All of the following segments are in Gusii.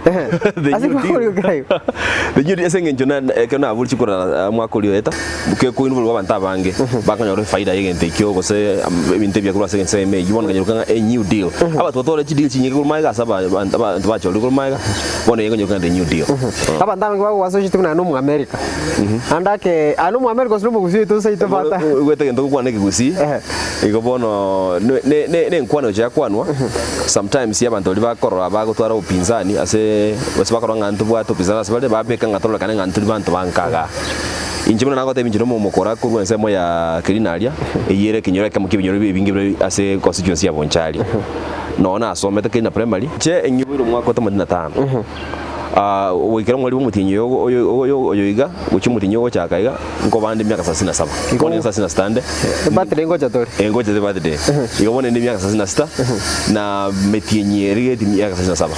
The Ase new deal. kwakorigo kera igo. The new deal ase eng'encho na ekero nabure chikura omwaka oria oeta, kekoinvolve abanto abange, bakonyora efaida ya egento ekio gose ebinto ebiya korwa ase ensemo eyio, bono nkanyoreka ng'a a new deal. Abanto batware chideal chinyinge korwa magega ase aba abanto abanto bachorire korwa magega, bono eye nkonyoreka ng'a the new deal. Abanto abange bagoassociate buna aye nomoamerika. Naende ake aye nomoamerika gose nomogusii oito osaite bata. Oigwete egento ogokwana ekegusii, Ehe. igo bono ne- ne- ne- nenkwana gocha yakwanwa, sometimes abanto baria bakorora bagotwara obopinzani ase gose bakorora ng'a ntobwate obopinzani ase bare, babeka ng'a tororekane ng'a nturi banto ba nka igaa. Inche buna nagotebia inche nomomokora korwa ensemo ya Kerina aria, eyio ere ekenyoro ekemo kia ebinyoro ebinge bire ase constituency ya Bonchari. Noo nasomete Kerina Primary. Inche eng'iboire omwaka o themanini na tano. Goikera omweri bw'omotienyi oyo oyo oyo oyo iga, gochia omotienyi ogochaka iga, nkobande emiaka thelathini na saba. Igo- Bono thelathini na sita nde. Ebirthday ngocha tore. Eh, ngocha te birthday. Igo bono inde emiaka thelathini na sita, na metienyi ere egeti emiaka thelathini na saba.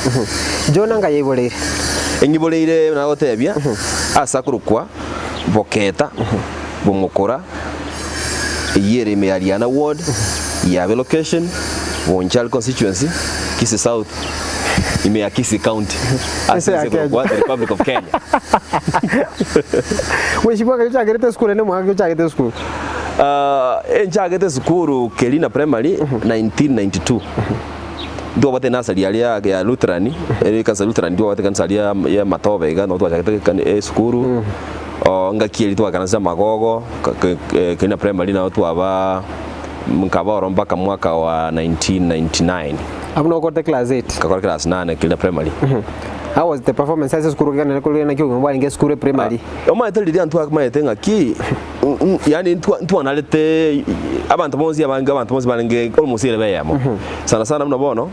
Jonah ngai aiboreire. Eng'iboreire nagotebia, ase akorokwa Boketa, Bomokora, eyio ere ime ya Riana Ward, Yabe Location, Bonchari Constituency, Kisii South, ime ya Kisii County, ase Ense ya ense ekorokwa Kenya. the Republic of Kenya. Mheshimiwa ekero ochakerete esukuru ende omwaka ki ochagete esukuru? Ah, enchagete esukuru Kerina Primary 1992. Ntwabwate enasari aria ya Lutheran, ere ekanisa Lutheran ntwabwate ekanisa aria ya Amatobe iga nabo twachagete ekani esukuru, oo ngaki eria twakaransa amagogo, ka- ke- ke- Kerina Primary nabo twaba nkaba oro mpaka mwaka wa 1999. Abwo nokorete class eight. Nkakora class nane Kerina Primary. How was the performance ase esukuru kegana korende naki obogima bwarenge esukuru eprimary? Omanyete riria ntwamaete ng'aki yaani ntwanarete abanto bonsi abange abanto bonsi barenge almost ere beyemo. Sana sana buna bono,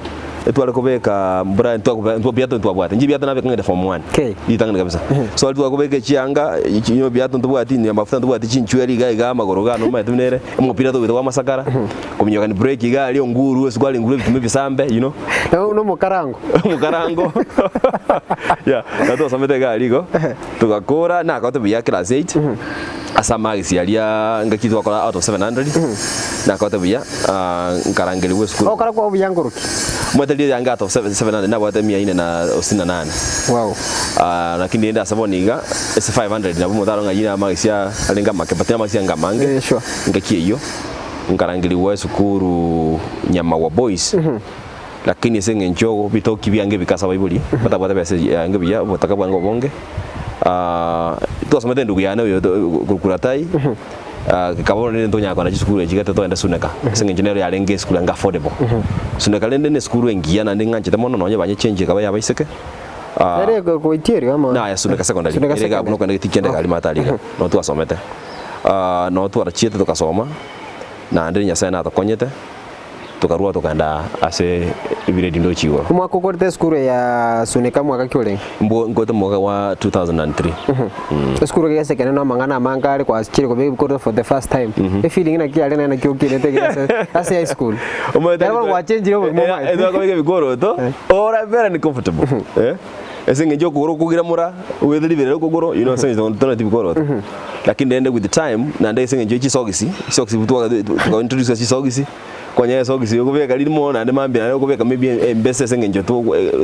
etware kobeka mbura ebiato ntwabwate, inche ebiato nabeka ng'ende form one, Okay. ritang'ani kabisa. So aria tware kobeka chianga, ebiato ntobwati, amafuta ntobwati, chinchweri iga iga amagoro iga nomanyete buna ere, omopira togwete kwa amasakara, kominyoka ni break iga aria onguru, esukari nguru ebituma ebisambe you know. Na omokarango. Omokarango yeah, nabo twasomete iga aria igo, togakora, nakote buya class eight, ase amagisi aria ngaki twakora out of 700, nakote buya nkarangerigwa esukuru. Ogokora kwao buya nkoroki? Omanyete riria yange out of 700 nabwate mia ine na sitini na nane. Wow. Lakini rende ase bono iga, ase 500 nabo omonto arore ng'a ayio namagisi arenge amake but namagisi ange amange, Eh, sure. ngaki eyio, nkarangerigwa esukuru Nyamagwa Boys. Lakini ase eng'encho bitoki biange bika ase abaibori, batabwate besa yange buya, obotaka bwange obonge, twasomete endugu yane oyo korwa Ratai, ekaba bono rende ntonyara kogenda chisukuru echi gete togende Suneka, ase eng'encho nero yarenge esukuru yange affordable. Suneka rende na esukuru engiya naende ng'anchete mono nonye banyechenchie ekaba ya abaiseke, Ere goitierio ama? Naya Suneka Secondary, Suneka ere iga buna Secondary. okogenda getii kianda egari maate aria iga, noo twasomete. Noo twarachiete togasoma, naende Nyasaye natokonyete. Tokarua tokagenda ase ebiredi ndoche igoro. Omwaka okorete esukuru ya Suneka mwaka ki orenge? Mbo nkorete omwaka wa 2003. Esukuru egese ekenene na amang'ana amange are kwachire kobeka ebikoroto for the first time. Efeeling naki yare naye naki okinete egese ase high school. Omanyete Ekero bono gwachenchire obogima omanyete. Twakobeka ebikoroto ore very uncomfortable eh, ase eng'encho okogoro okogira mora oete riberera okogoro you know ase eng'encho tonaeti bikoroto. Lakini rende with time naende ase eng'encho ye chisogisi, chisogisi twa tuka introduce chisogisi, kwanyora esogisi okobeka ririmo naende mambia naende okobeka maybe embese ase eng'encho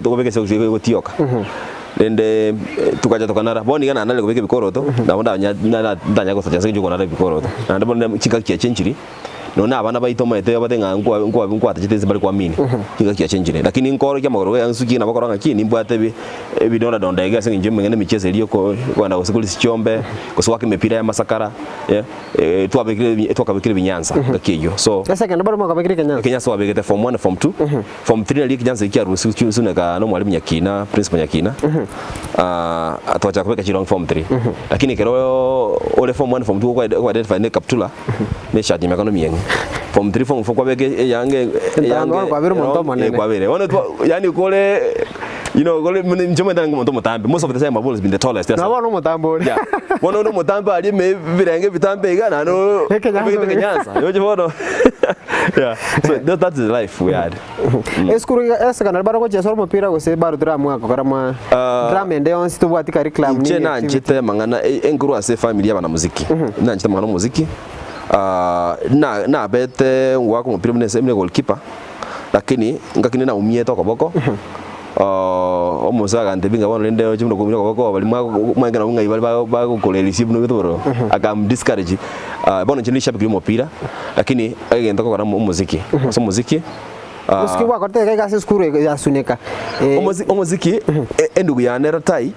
tokobeka esogisi egotioka. Rende tokacha tokanara, bono iga nanarire kobeka ebikoroto, nabo ndanya ntanya gosacha ase eng'encho okonara ebikoroto. Naende bono chingaki chiachenchiri. Nonya na abana baito omanyete obate ng'a nkwa nkwa nkwatachete inse bare kuamini, chingaki chiachenchire. Lakini nkorokia amagoro gaya nsukie nabo korora ng'aki nimbwate ebi ebidonda donda iga ase eng'encho emeng'ana emicheso eria oko okogenda gose korisia chiombe, gose goaka emepira ya amasakara, eh, twabekire ebi twakabekire ebinyansa engaki eyio. So, Ase ekero barabwo mwakabekire ekenyansa? ekenyansa twabegete form one na form two, form three nario ekenyansa ekio kiarusiwe suneka na omwalimu Nyakina, principal Nyakina, twachaka kobeka chirong'i form three. Lakini ekero ore form one, form two oko identify na ekaputula, na eshati ya emekano emieng'e. Form 3 form 4 kwabeka eyange Entambe bono kwabire omonto omonene. Eh, kwabire. Bono twa yaani kore you know kore muna inche omanyete narenge omonto omotambe. Most of the time I've always been the tallest. Nabo bono omotambe ore. Yeah. Bono onde omotambe aria ime ebirenge ebitambe iga naende Ekenyansa obegete ore. ekenyansa. Roche bono yeah. So that, that is the life we had. Esukuru iga esekondari baro gochesa omopira gose baro toramua gokora mwa Ah, drama ende yonsi tobwati curriculum Inche nini activity. nanchete amang'ana e- enkorwa ase efamiri y'abanamuziki, nanchete amang'ana omoziki, ah, na nabete ngoaka omopira buna ese buna egoalkeeper, lakini ngaki nde naumiete okoboko. Omonto agantebia ng'a bono rende oche buna okobuya okoboko baria mwaenge nabwo ng'ai bare bagokoreresia buna ogete bororo, akam discourage. Bono inche nishabiki ya omopira, lakini egento nkogora omosiki, ase omosiki Omosiki gwakorete iga iga ase esukuru ya Suneka. Omosiki, endugu yane ero tai,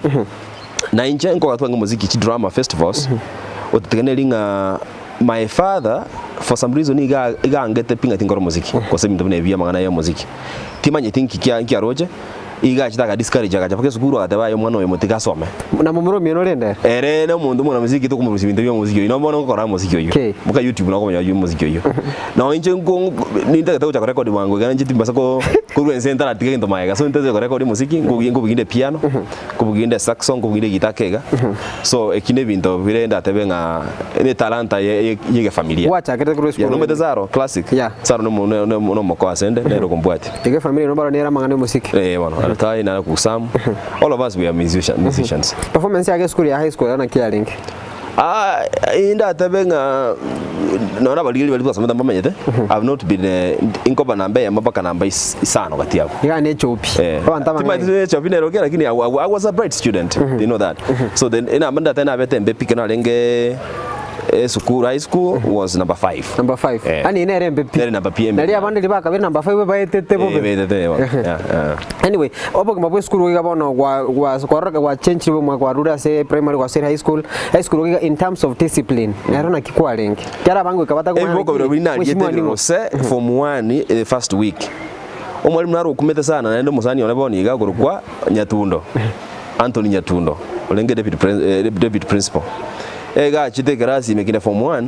na inche nkoga twange omosiki chidrama festivals, otetegeneri ng'a my father for some reason iga iga angete pi ng'a tinkora omosiki, gose ebinto buna ebi amang'ana ya omosiki. Timanyeti nki kia nki aroche, iga achete aga discourage agacha mpaka esukuru agateba aye omwana oyo motige asome. Na momura omino rende ere? Ere na omonto omwana-muziki tokomorusia ebinto bia omosiki oyio, bono ngokora omosiki oyio. Kei. Mpaka YouTube nokomanya oyio omosiki oyio. Nonye inche nko nintagete gocha korekodi bwango iga inche timbasa ko korwa ense ntaratiga egento magega. So nintagete korekodi omosiki, nkobugia nkobugia inde epiano, nkobugia inde esaxo, nkobugia inde egita ake iga. So eki na ebinto bire ndatebe ng'a ne etalanta ye ye ye egefamilia. Gwachakerete korwa Yeah, esukuru nomanyete rende? Zaro classic. Yeah. Zaro nomo ne ne nomoko asende nere okombwatia. Iga efamiri eno baroo nere amang'ana y'omosiki. Eh bono, Altai nare Kusam, all of us we are musician, musicians. Performance yake esukuru ya high school ero naki yarenge? Ah, indatebe ng'a nonya abarigereria baria twasomete mbamanyete, I've not been eh, inkoba namba eyemo mpaka namba is- isano gati abwo. Iga ne echopi. Eh, Abanto timanyeti abang'aini. echopi nero ki lakini I, I, I was a bright student, you know that. So then enamba ndatebe nabete embe pi ekero narenge esukuru high school was number 5. Number 5. Eh. Yaani nere embe pi. Nere number pi embe. Nari abande riria bakabere number 5 baetete bobe. Eh, baetete bobe. Yeah, yeah. Anyway, obogima bwa esukuru iga bono gwa gwa kwarora gwa change obogima kwarure ase primary gwasoire high school, high school iga in terms of discipline nero naki kwarenge? Ekiagera abange goika batakomanya Ebiboko naki biria biri nariete mheshimiwa ning'o. rose form 1 eh, first week. Omwalimu naro okumete sana naende omosani one bono iga akorokwa Nyatundo, Anthony Nyatundo, orenge deputy, prin, eh, deputy principal. Iga achete ekerasi ime kinde form 1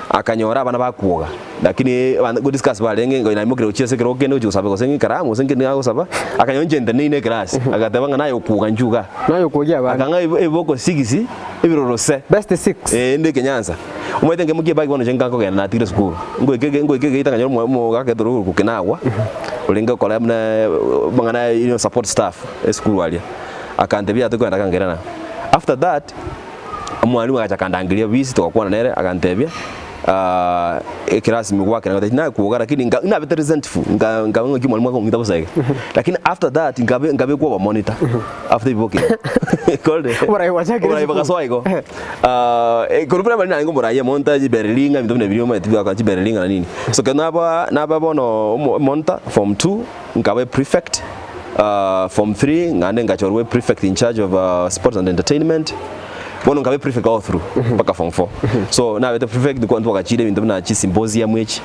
akanyora abana bakwoga lakini abanto go discuss barenge ngo naimokire gochia ase ekerogo kende gochia gosaba gose ng'ikaramu gose nkende agosaba, akanyora inche nteneine ekerasi, agateba ng'a naye okwoga inchuo igaa. Naye okwogia abana. Akang'a ebi- ebiboko six, ebirorose. Best six. Eh, inde ekenyansa. Omanyete nkemokia ebagi bono inche nkakogenda natigire esukuru. Ngoika ege ngoika egeita nkanyora omo omogaka etoro okorokwa Kinagwa, orenge gokora buna amang'ana you know support staff esukuru aria. Akantebia tokogenda akangerana. After that, Omwalimu agacha akandangeria obisi togakwana nere agantebia ekerasi migwakera ngotebia tinakwoga lakini nka nabete resentful nka nkaba ng'aki omwalimu akong'ita bosa iga. Lakini after that nkabe nkabekwa obomonitor after ebiboki korende Oborai bwachakire oborai esukuru. bogasoa igo. Korwa primary narenge omorai omonto chibereri ng'a ebinto buna biria omanyete bigoakana chibereri ng'a na nini. So ekero naba naba bono omo omonitor form two nkaba eprefect. Form 3 ng'ande ngachorwa prefect in charge of sports and entertainment bono nkabe prefect all through mpaka form 4 so nabete prefect nko ntwagachire ebinto buna chisymposium echi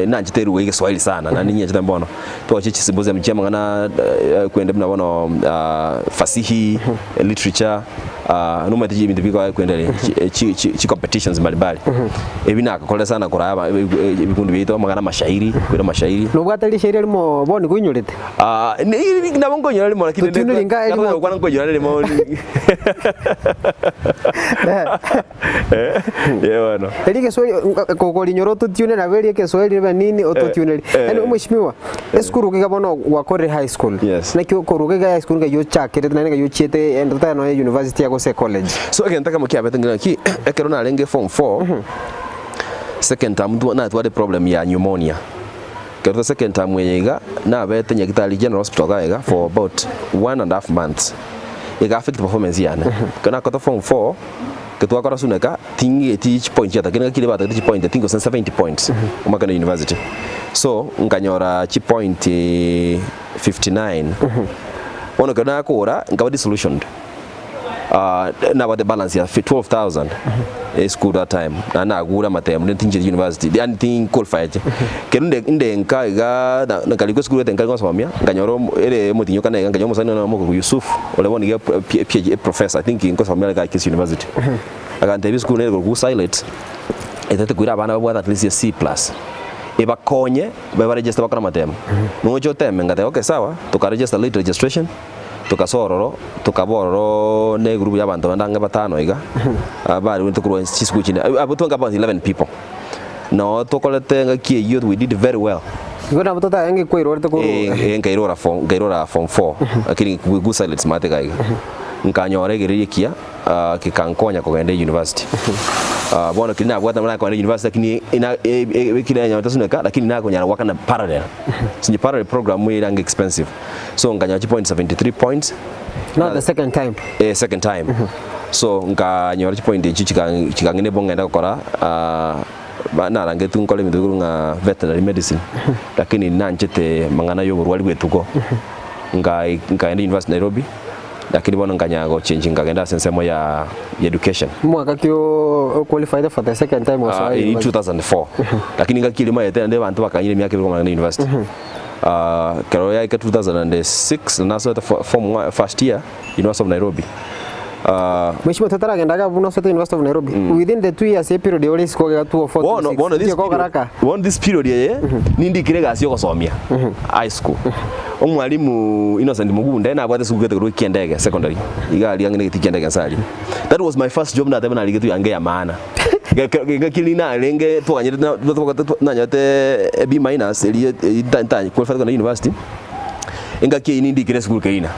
nanchete eruga ya egeswahili sana naende ninyanchete bono twagachire chisymposium chia amang'ana kwende buna bono fasihi literature nomanyete ebinto bikoba kwende chicompetitions mbalimbali ebi nagakorire sana koraya aba ebikundi biaito amang'ana amashairi kwera amashairi. Nobwate rishairi erimo bono nigo oinyorete? Nabo nkoinyora rimo lakini Totiuneri nka erimo. gokwana nkoinyora rimo eh bono. Erio egeswahili kogorinyora ototiune nabo erio egeswahili ribe nini ototiuneri. Yaani omweshimiwa, esukuru iga bono gwakorire high school. Yes. Naki okoruga iga high school ngai ochakerete naende ngai ochiete ende totari nonya university gose college. So egento ekemo kiabete ng'aki ekero narenge form 4 second term natware problem ya pneumonia. Ekero second term eye iga nabete Nyagitari General Hospital iga iga for about one and half months iga affect performance yane. Ekero nakota form 4 ekero twakora suneka ting'eti chipoint chiatakire ng'a kire batagete chipoint I think gose 70 points omwaka university. So nkanyora chipoint 59 bono ekero nakora nkaba disillusioned. Nabwate balance ya 12,000 esukuru that time naende nagure amatemo rende tinchieti university yaani tinqualifieti. Kero nde nde nka igaa na nkarikwa esukuru gete nkare gosomia nkanyora omo ere omotinyi okane iga nkanyora omosani one omokorokwa Yusuf oria bono iga e PhD professor I think nkosomia are igaa Kisii University. Agantebia esukuru nere ekorokwa Silate etagete koira abana babwate at least e C plus ebakonye babaregister bakore amatemo. Noche oteme ngateba okay sawa tokaregister late registration. Tokasoa ororo, tokaba ororo ne egroup y'abanto bande ang'e batano iga, abarwete korwa chisukuru chinde, abwo twenka about 11 people. Noo tokorete engaki eyio we did very well. Igo nabo totarenge kwairorete korwa Eh, eh, nkairora form nkairora form 4 lakini good silence mate iga iga. Nkanyora egereria ekiya gekankonya kogenda eyunivasiti. Bono keria nabwate nabo nakogenda eyunivasiti lakini ina ekero nanyora Suneka lakini nakonyara goakana parallel. Sinye parallel program ere ange expensive. So nkanyora chipoints 73 points. Now the second time. Eh, second time. So nkanyora chipoint echio chikang'ina ebo ng'ende gokora narangetwe nkore ebinto bikorwa ng'a veterinary medicine lakini nanchete amang'ana ya oborwari bwa etugo. Nkaenda University Nairobi lakini bono nkanyara gochenji nkagenda ase ensemo ya education. Mwaka ki o qualified for the second time gosoa In university? 2004 lakini ngaki eria maete naende abanto bakanyire emiaka ebere komana university. Ekero yaika 2006 nasoete form one first year University of Nairobi. Mheshimiwa totaragenda iga buna osoete University of Nairobi within the 2 years eperiod ore isiko iga 2004 Bono 2006 bono this nki period, okogaraka? bono this period eye nindikire egasi ya ogosomia high school. Omwalimu Innocent Mugunde nabwate esukuru gete korwa Kiendege secondary iga aria ang'e na egetii Kiendege nse aria. That was my first job nateba narigetwe yange ya maana. Ngaki riria narenge twaganyerete nanyorete B minus eria nta qualify kogenda university. Engaki eyio nindikire esukuru Keina.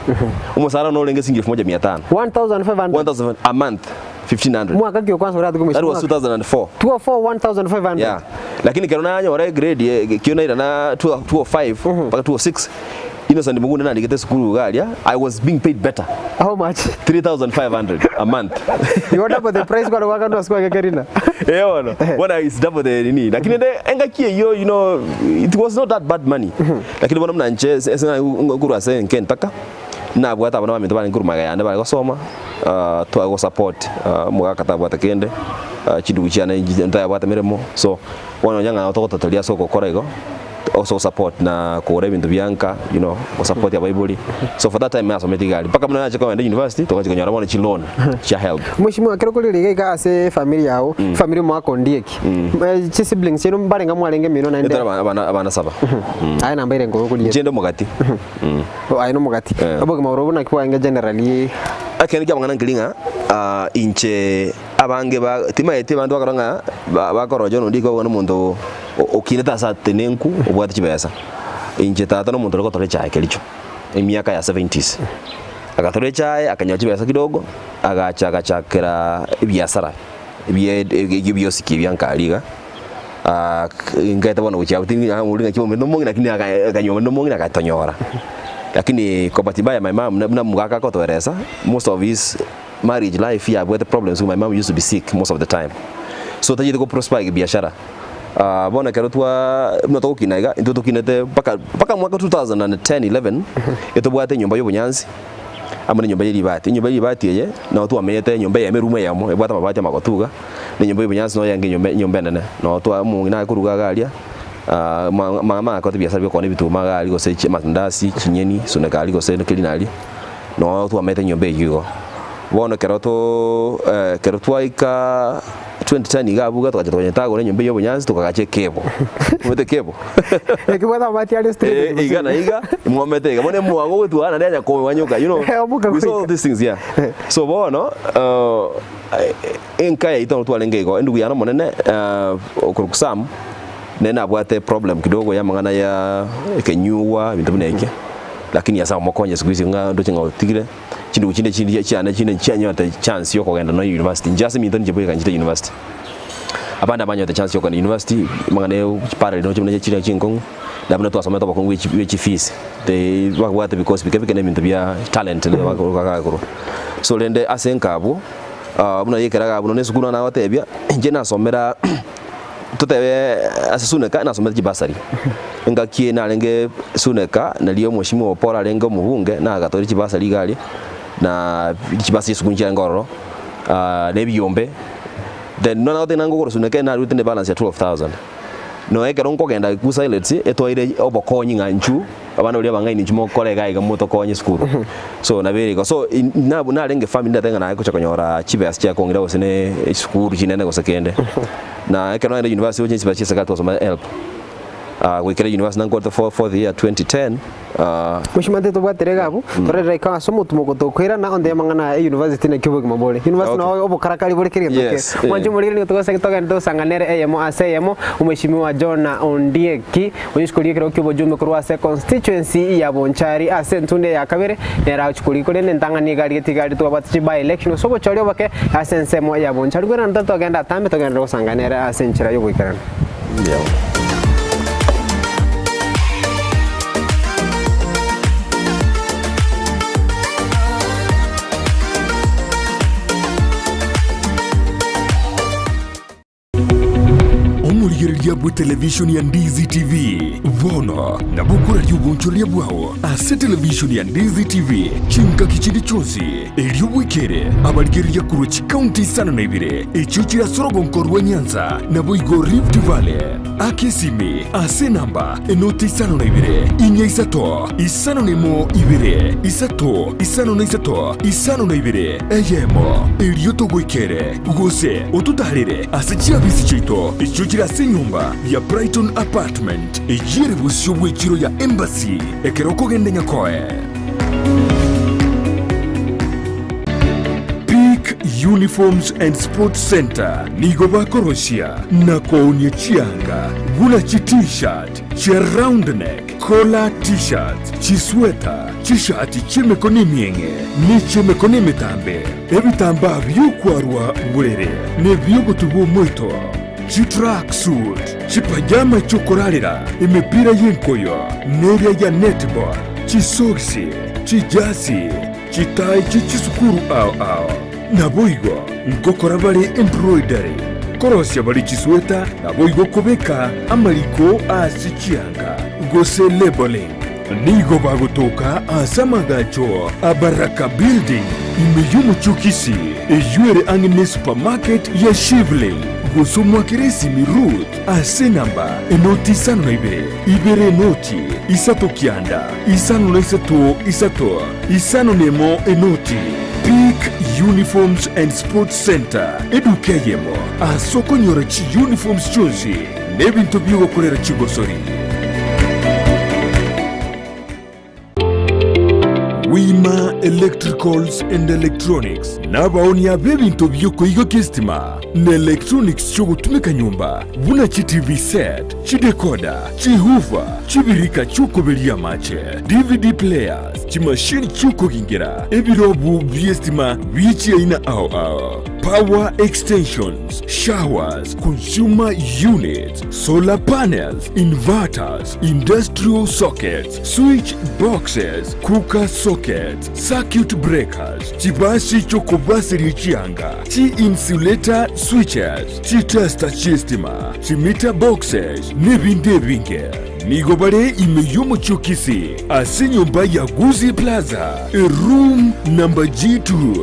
Omosara one orenge siringi elfu moja mia tano. 1500 1000 a month 1500. Mwaka ki okwansa oratuke That was 2004. 204 1500. Yeah. Lakini kero nanyora egrade ekio nairana 205 mpaka 206 Innocent Mugunda nandikete esukuru iga aria I was being paid better. How much? 3500 a month. You double the price kware gwakandwa ase kwake Kerina. Eh bono. Bono is double the nini. Lakini ende engaki eyio you know it was not that bad money. Lakini bono buna inche ase nkorwa ase enka entaka nabwate abana baminto barenge korwa magega yane bare gosoma tware go support omogaka tabwate kende chindugu chiane ntabwate meremo so bono onye ng'a togototoria ase ogokora igo. Ase ogosupport na kogora ebinto bia nka you know, gosupport abaibori. So for that time nasomete iga aria. Mpaka buna nache kogenda university, togachi konyora bono chiloan chia helb. Mweshimiwa ekero korire iga iga ase efamiri yao, efamiri omwaka ondieki, chi siblings chiaino mbarenge mwarenge mino naende? Tore abana abana saba. Aye namba ere nkoro okoriete? Inche inde omogati. Aye nomogati. Obogima borobwo buna ki bwarenge generally? Ekeene kia amang'ana nkeri ng'a inche Abange ba timaeti abanto bakora ng'a ba bakorocha onde iga bono omonto okinete ase atenenku obwate chibesa. Inche tata na omonto ore gotora echae kericho, emiaka ya seventies. Agatora echae akanyora chibesa kidogo, agacha agachakera ebiasara bie ebiosiki bia nkari iga, nkaete bono gochia abwo tindi ng'aki omong'ina omong'ina lakini akanywa onde omong'ina agatonyora. Lakini kwa bahati mbaya my mum buna omogaka agotoeresa, most of his Marriage life yabwate problems my mum used to be sick most of the time so tachete go prosper ebiashara ah bono ekero twa buna togokina iga intwe tokinete mpaka mpaka mwaka 2010 11 etobwate enyomba ya obonyansi amo na enyomba ya ribati. Enyomba ya ribati eye nabo twamenyete enyomba eyemo eroom eyemo ebwate amabati amagotu iga na enyomba ya obonyansi noyo yarenge enyomba enyomba enene. Nabo twa omong'ina are koruga iga aria mama agakorete ebiasara bia okoonia ebituma iga aria gose amandasi, chinyeni, suneka aria gose keri na aria. Noo twamenyete enyomba eyio igo. Bono ekero too ekero twaika 2010 iga abwo iga togacha tokanya tagora enyomba eyio ya obonyansi tokagacha ekebo. Omanyete ekebo? Ekebwate amabati are straight Eh, iga na iga, mwomete iga. Bono emwago ogotwara naende yanya kowanyoka, you know. Omoka We saw goika. all these things, yeah. So bono, enka yaito nabo twarenge igo. Endugu yane omonene, okorokwa Sam, nere nabwate problem kidogo ya amang'ana ya ekenyugwa, ebinto buna ekio. Lakini Nyasae omokonye siku hizi ng'a ndoche ng'a otigire chindugu chinde chinde chiane chinde nchianyorete chance ya okogenda nonya university. Inche ase eminto ninche bweka nchire university. Abande abanyorete chance ya okogenda university, amang'ana ya chiparallel noche buna chire chinkong'u, na buna twasomete obokong'u bwe chi bwe chifees, they babwate ebikosi bike bike na ebinto bia talent bagakorwa. So rende ase enka abwo, buna gekeraga abwo nonya esukuru nagotebia, inche nasomera. Totebe ase Suneka nasomete chibasari, engaki eye narenge Suneka nario omweshimiwa Oporo arenge omobunge nagatoire chibasari iga aria, na chibasari esukuru nchiarenge ororo na ebiombe, then nonya nagoteba nangogora Suneka naruete ne balance ya 12,000. Nonya ekero nkogenda Kusa Islets etwaire obokonyi ng'a inchuo abana baria abang'aini inchuo mokore iga iga motokonye esukuru. So nabo ere igo. So nabwo narenge family ndatebe ng'a naye gocha konyora chibesa chia kong'ira gose ne esukuru chinene gose kende. Na ekero naenda university gochia chibesa chia eserikari twasoma help. Goikera university nankorete fourth year 2010. Mheshimiwa ntete tobwatire iga abwo, torerere ika ase omotumo tokoirana onde amang'ana aya university naki obogima bore. University noo obokarakari bore kera egento Yes, kere. Mwanche omoriri nigo togoseki togende tosanganere eyemo ase eyemo, Omheshimiwa Jonah Ondieki, oyo isiko ri'ekerogo ki'obojume korwa ase constituency ya Bonchari ase entunde ya kabere, nere agochia korigia korende entang'ani iga arigetie iga aria twabwate chi by election gose obochori oboke ase ensemo ya Bonchari. Bwera ntete togende atambe togenderere gosangana ere ase enchera y'oboikeranu. Mbuya. Omorigereria bw'etelevishoni ya Ndizi TV bono nabo okoraria obonchoreria bwao ase televishoni ya Ndizi TV chingaki chinde chionsi, erio bwekere abarigereria korwa chikaunti isano na ibere echio chire ase orogonko rwa Nyanza naboigo Rift Valley. Aka esimi ase enamba enoti isano na ibere, inya isato, isano na emo ibere, isato, isano na isato, isano na ibere, eyemo, erio togoikere, gose ototaarere ase chiabisi chiaito echio chire ase enyomba ya Brighton Apartment, eyio ere bosio bw'echiro ya Embassy, ekero okogenda Nyakoe. Peak Uniforms and Sports Centre nigo bakorosia na koonia chianga buna chi T-shirt, chia round neck, collar T-shirts, chisweta, chishati chi'emekono emieng'e ne chi'emekono emetambe, ebitambaa bi'okwarwa borere na ebi'ogotuba omoito, chitracksuit, chipajama chi'okorarera, emepira y'enkoyo, neria ya netball, chisogisi, chijasi, chitai chie chisukuru ao ao. Naboigo ngokora bare embroidery, korosia bare chisweta, naboigo kobeka amariko ase chianga, gose labelling. Nigo bagotoka ase amagacho a Baraka Building ime y'omochie o Kisii, eyio ere ang'e ne supermarket ya Shivling, gose omwakere esimi Ruth ase enamba enoti isano na ibere, ibere enoti, isato kianda, isano na isato isato, isano na emo enoti. Peak Uniforms and Sports Centre, eduka eyemo ase okonyora chiuniforms chionsi na ebinto bi'ogokorera chigosori. Wima Electricals and Electronics nabaonia b'ebinto bi'okoigokia esitima na electronics chi'ogotumeka nyomba buna chi TV set, chidecoder, chihoofer, chibirika chi'okoberia amache, DVD players, chimashini chi'okogingera, ebirobu bi'esitima bie chiaina ao ao, power extensions, showers, consumer units, solar panels, inverters, industrial sockets, switch boxes, cooker sockets, circuit breakers, chibasi chi'okobaseria chianga, chi-insulator switches, chitester chi'estima, chimeter boxes, nebinde ebinge. Nigo bare ime y'omochie o Kisii, ase enyomba ya Gusii Plaza, eroom number G2.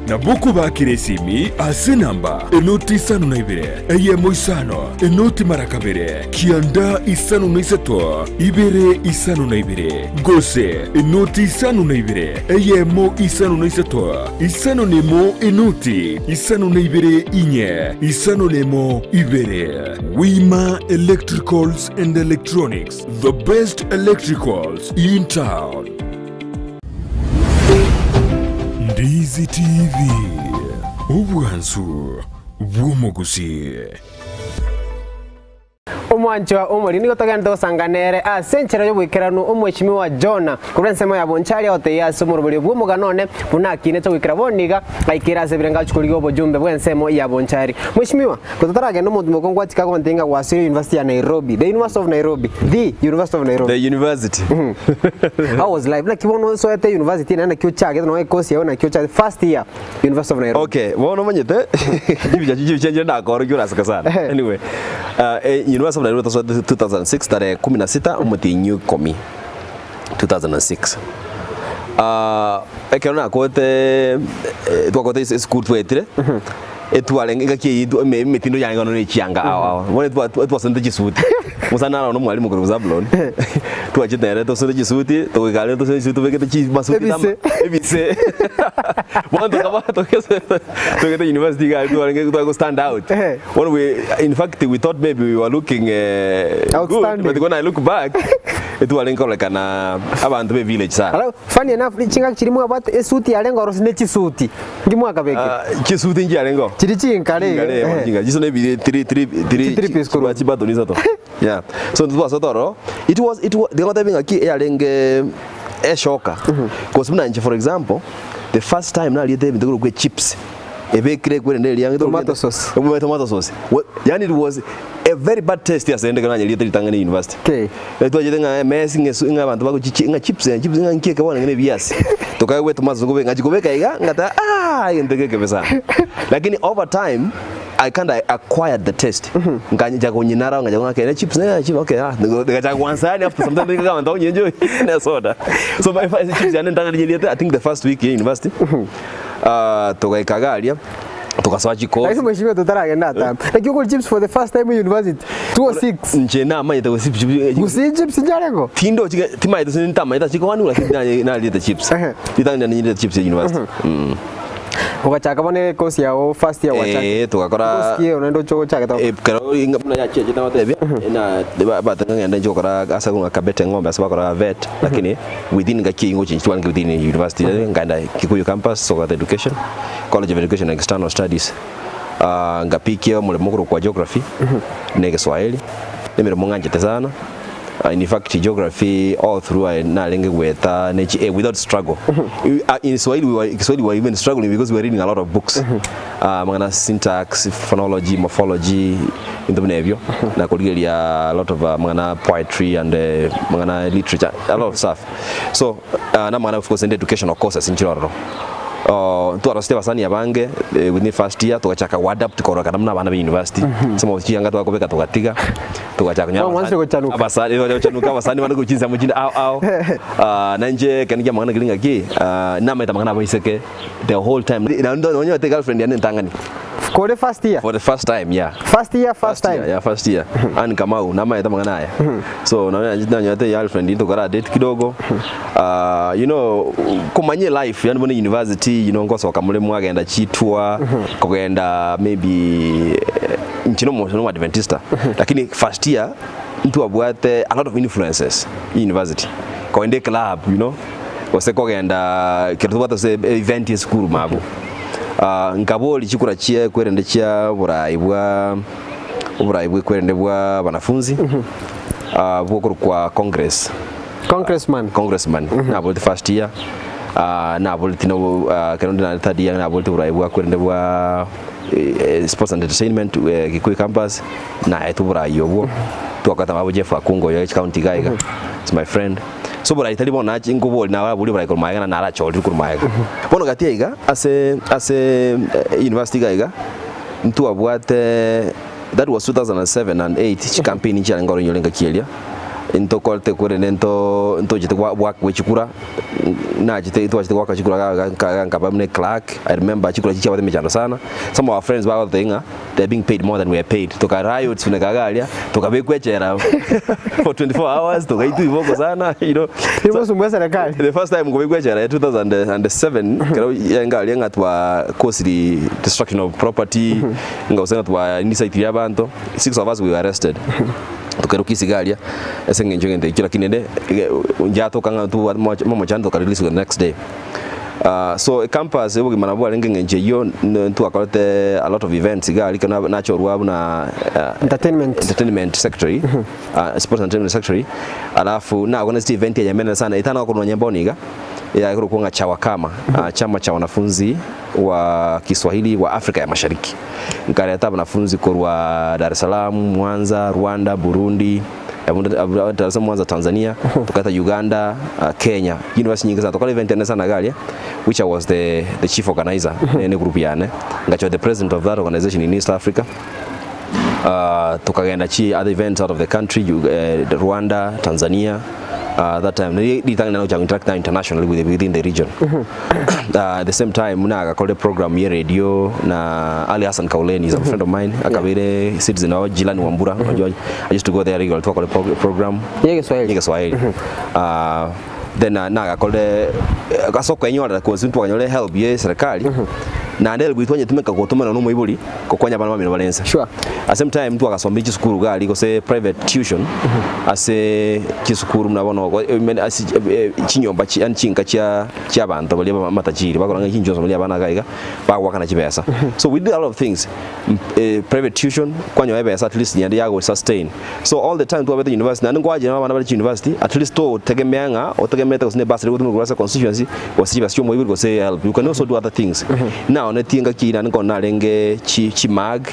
Nabo okobakera esimi ase enamba enoti isano na ibere, eyemo isano, enoti mara kabere, kianda isano na isato, ibere isano na ibere, gose enoti isano na ibere, eyemo isano na isato, isano na emo enoti isano na ibere inye, isano na emo ibere. Wima Electricals and Electronics, the best electricals in town. Ndizi TV, obwansu bw'omogusii. Omwanchwa omori nigo togenderete gosanga nere ase enchera y'oboikeranu omweshimiwa Jona korwa ensemo ya Bonchari agotebia ase omoroberio bw'omogano one buna akinete goikera bono iga aikere ase ebirengo achia korigia obojumbe bw'ensemo ya Bonchari. Mweshimiwa, gototaragenda omonto mokongu gwachika agontebia ng'a gwasire University ya Nairobi, the University of Nairobi, the University of Nairobi. The university. How was life? Naki bono osoete university naende naki ochagete nonya ecourse yao naki ochagete first year University of Nairobi. Okay, bono omanyete chibicha chibicha nchire nakorokia oraseka sana. Ehe. Anyway, eh, University of Nairobi tosoete 2006 tarehe 16 omotienyi o ikomi 2006. Ah, ekero nakoete eh, twakoete ase esukuru twaetire etwarenge engaki eyio eme emetindo yarenge bono na echianga ao ao bono etwa etwasonete chisuti. Musa naro no mwalimu korwa Zabulon. Twachete nere tosone chisuti, togoika aria tosone chisuti tobekete chi masuti tama Ebise. ebise. Bono tokaba togese togete university iga aria twarenge tware go stand out. Eh. Bono we in fact we thought maybe we were looking good Outstanding. but when I look back etwarenge kororekana abanto be village sana. Alafu funny enough chingaki chiria mwabwate esuti yarenge orosi ne chisuti nki mwakabekire? Ah, chisuti nchiarenge oo. Chiri chinkare iga. Chingare, Eh. chingare. Chiso ne three three three Chi three piece korwa. chibatoni isato. Yeah. So ntitwasete ororo. It was it was ndigotebi ng'aki eyarenge eshoka. Cause buna inche for example, the first time nariete ebinto korokwa echips ebekire ekwerende eria Tomato sauce. Tomato sauce. Yaani it was a very bad taste ase ende ekero nanyeriete ritang'ani university. Okay. Nari twachete ng'a emesi ng'a esu ng'a abanto bagochichi ng'a chips eh chips ng'a nki eke bono ng'a ebiasi. Tokaegwa etomato sauce kobeka ngachia kobeka iga ngateba aah egento eke ekebe sana. Lakini over time I kinda acquired the taste. Nkancha konyinara nkacha ng'a okay chips eh chips okay ah ngachaka gwansa yaani after some time niga abanto bakonyenjoy ne esoda. So my first chips yane ntang'ani nyeriete I think the first week ya university togaika iga aria togasoa chikosi. Lakini mheshimiwa totaragenda atambe. Naki okori chips for the first time in university 206. Inche namanyete gose chips Gose chips nchiarengeo? Tindochi timanyete gose ntamanyete chikowani lakini naye nariete chips. Ehe. Ritang'ani riane nyeriete chips ya university. Ogachaka bono ekosi yao first year gwachakire. Eh, togakora Ekosi ki eye naende oche gochakete gokora? Eh, kero inga buna yachiachete ngotebia, na bateba ng'ende inche gokora ase ng'a kabete eng'ombe ase bakora vet, lakini within ngaki ngochi twarenge within university, nkaenda Kikuyu campus Sogoth education, college of education and external studies, ngapikia omoremo okorokwa geography na egeswahili, emeremo ng'anchete sana. In fact geography all through I narenge goeta ne chi A without struggle. In Swahili we were, Kiswahili we were even struggling because we were reading a lot of books. Amang'ana syntax, phonology, morphology, ebinto buna ebio. Na korigereria a lot of amang'ana poetry and amang'ana literature, a lot of stuff. So na amang'ana of course and educational courses inchire ororo. Ntwarosete abasani abange within first year togachaka go adapt kororekana buna abana be university. Some of chianga twakobeka togatiga. Togachaka konyora Mwang'wanchire gochanuka. abasani abasani gochanuka abasani bande gochia chinsemo chinde ao ao. Ah, na inche ekero kia amang'ana keri ng'aki, ah, namaete amang'ana abaiseke the whole time. Naende nonyorete girlfriend yane entang'ani. Kore first year? For the first time, yeah. First year, first year, time? yeah, first year. Ann Kamau, namaete amang'ana aya. So nonye nanyorete girlfriend tokora date kidogo. Ah, you know, komanya elife yaani bono university, you know, ngosoka more mwagenda chitour, kogenda maybe Inche nomo Adventista, lakini first year ntwabwate a lot of influences university, kogenda eclub you know, gose kogenda ekero tobwate gose event ya esukuru mabwo. Nkaboria chikura chia kwerende chia oborai bwa oborai bwa ekwerende bwa abanafunzi bwokorokwa congress. Congressman. Congressman naboreti first year naboreti no ekero nare third year naboreti oborai bwa kwerende bwa Sports and Entertainment Kikuyu campus naetwe oborai obwo twakorete abwo Jeff Akunga oyo county iga iga is my friend so oborai tari bono nache nkobori naye abori oborai korwa magega na narachorire korwa magega. Bono gati aiga ase ase university iga iga ntwabwate that was 2007 and 8 chicampaign nchiarenge ororo inyore engaki eria ntokorete korende nto ntochete gwa gwa chikura Nachete twachete goaka chikura iga iga nkaba buna eclerk, I remember chikura chiria chiabate emechando sana, some of our friends bagototebia ng'a they are being paid more than we are paid, toka riots buna iga aria, tokabekwa echela for 24 hours, togaitwa iboko sana you know. Iri mosumbua serikali. The first time nkobekwa echela 2007 ekero yarenge aria ng'a twa caused destruction of property, ng'a gose ng'a twa incite abanto, six of us we were arrested. Tokerokia isiko aria ase eng'encho egento ekio lakini rende njatoka ng'a tobwate momochando toka release the next day. So ecampus obogima nabo bwarenge eng'encho eyio ntwakorete a lot of events iga aria ekero nachorwa buna Entertainment. entertainment secretary, sports and entertainment secretary, alafu na organized event eyemo enene sana etana gokorwa nonye bono iga, eyakorokwa ng'a Chawakama, chama cha wanafunzi wa Kiswahili wa Afrika ya Mashariki. Nkareta abanafunzi korwa Dar es Salaam, Mwanza, Rwanda, Burundi, Dar es Salaam, Mwanza, Tanzania, tokareta Uganda, Kenya, university nyinge sana. Tokora event ene sana iga aria, which I was the, the chief organizer ne group yane. Ngachora the president of that organization in East Africa. Tokagenda chi other events out of the country, Rwanda, Tanzania. That time nari ritang'ani nare gochaka interact now internationally with within the region. At the same time nagakorire program ye radio na Ali Hassan Kauleni is a friend of mine akabeire citizen wa Jilani Wambura unajua I used to go there regularly twakore program Ye Kiswahili. ye Kiswahili. Then nagakorire ase okoenyorera coz ntwakanyore help ye serikali naende help twanyetumeka gotomera na omoibori gokonya abana bamino bare inse. Sure. At same time twagasomire chisukuru iga aria gose private tuition ase chisukuru buna bono ase chinyomba yaani chinka chia chia abanto baria ba amatajiri bakora ng'a chinchwa nsomeri abana iga iga bagoakana chibesa. So we did a lot of things private tuition kwanyora ebesa at least naende yago sustain. So all the time twabete university naende nkwachire abana bare chiuniversity at least totegemea ng'a otegemeete gose ne bursary egotumeka korwa ase constituency gose chibesa chia omoibori gose help you can also do other things. Naonetie engaki eyio naende nkonya narenge chi chimag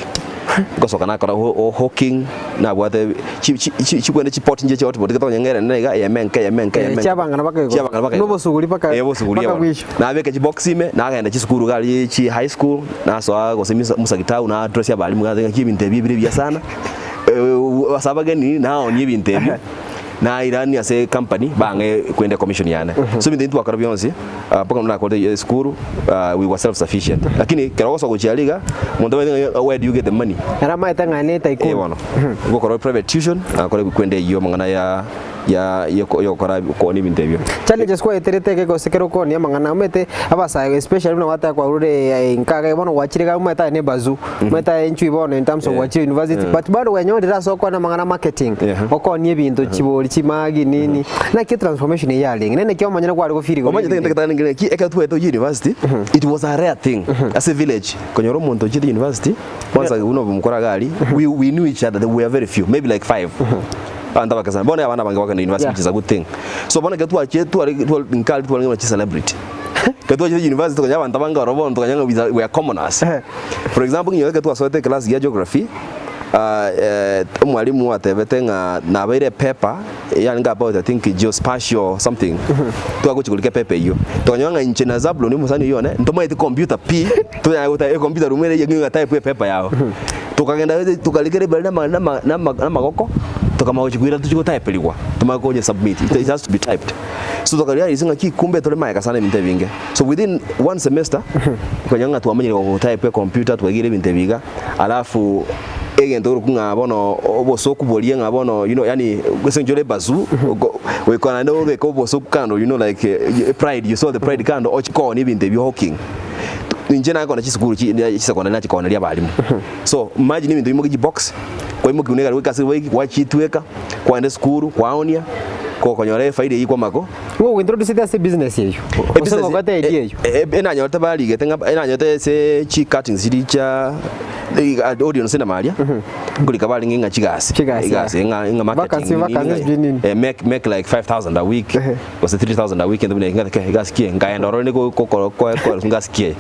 ngosoka nakora hawking nabwate chi chi chi chikwende chipot nche chia hotpot tonya ng'a ere iga eyemo enke eyemo enke eyemo enke. Chiabang'ana mpaka igoro. Chiabang'ana mpaka Buna igoro. obosuguri mpaka Eh, obosuguri mpaka bono. bwisho. Nabeka chibox ime nagenda chisukuru iga aria chi high school nasoa gose Musa Gitau na address abalimu ng'a ebinto ebi ebire ebiya sana. Ase abageni naonie ebinto ebio, nairanie ase ecompany bang'e kwenda ecommission yane. So ebinto ebi twakora bionsi mpaka buna nakorete esukuru we were self sufficient. Lakini ekero ogosoa gochia aria iga, omonto omanyete ng'a where do you get the money? Ere amaete ng'a ne tycoon. Eh bono, gokora private tuition, nakore kwenda eyio amang'ana ya. ya yogokora koonia ebinto ebio. Challenges kwaeterete eke gose kero okoonia amang'ana omanyete abasae especially buna gwateba kwarure nka iga bono gwachire iga omanyete aye ne bazuu omanyete aye inchuo bono in terms of gwachire university but bado kwenyorire ase okoonia amang'ana marketing okoonia ebinto chibori chimagi nini naki etransformation eyio yarenge naende naki omonyene kware gofeel igoro Omanyete y'ebinto egento ebi? getang'ani nkere ki ekero twaetwe university it was a rare thing ase village konyora omonto ochiete university kwanza buna omokoro iga aria we we knew each other we were very few maybe like five. Abanto abake sana. Bono abana abange bakogenda university Yeah. which is a good thing. So bono ekero twachire tware tware nkare twarenge buna chicelebrity. Ekero twachire university tokanyora abanto abange ororo bono tokanyora ng'a we are we are commoners. For example nkinyora ekero twasoete eclass ya geography, ah omwalimu atebete ng'a nabaire epaper yarenge about I think geospatial something, twagochia korika epaper eyio. Tokanyora ng'a inche na Zablon omosani oyio one, ntomaeti computer pi, tonyare gota ecomputer room ere eyio ng'a type epaper yago. Tokagenda tokarika ribaga nama nama nama namagoko, tokamanya gochia koira tochie gotyperigwa, tomanye konya submit, it has to be typed. So toka realize ng'aki kumbe tore magega sana ebinto ebinge. So within one semester, okonyora ng'a twamanyire gotype ecomputer, twaigire ebinto ebi iga, alafu egento korokwa ng'a bono obosoku boria ng'a bono you know yaani ase eng'encho ore bazuu, oko goika naende obeke obosoku kando you know like pride, you saw the pride kando ochie koonia ebinto ebio hawking. Inche nakona chisukuru chi chisecondary nachikoneria abalimu. So imagine ebinto bimokia chibox, kwaimokia buna egari goika ase boiki gwachitweka, kwagenda esukuru, kwaonia, gokonyora efaida eyio kwamako. Nigo ogointroducete ase ebusiness eyio, gose ngogote idea eyio? Enanyorete barigete ng'a enanyorete ase chicuttings chiria chia audience cinema aria, nkorika barenge ng'a chigasi, Chigasi, egasi ng'a ng'a marketing Vacancy, nini vacancy sijui nini. ng'a make make like 5000 a week. Gose 3000 a week ento buna eki ng'ate kei egasi ki eye, nkaenda ororo nigo gokoro koerwa ngasi ki eye.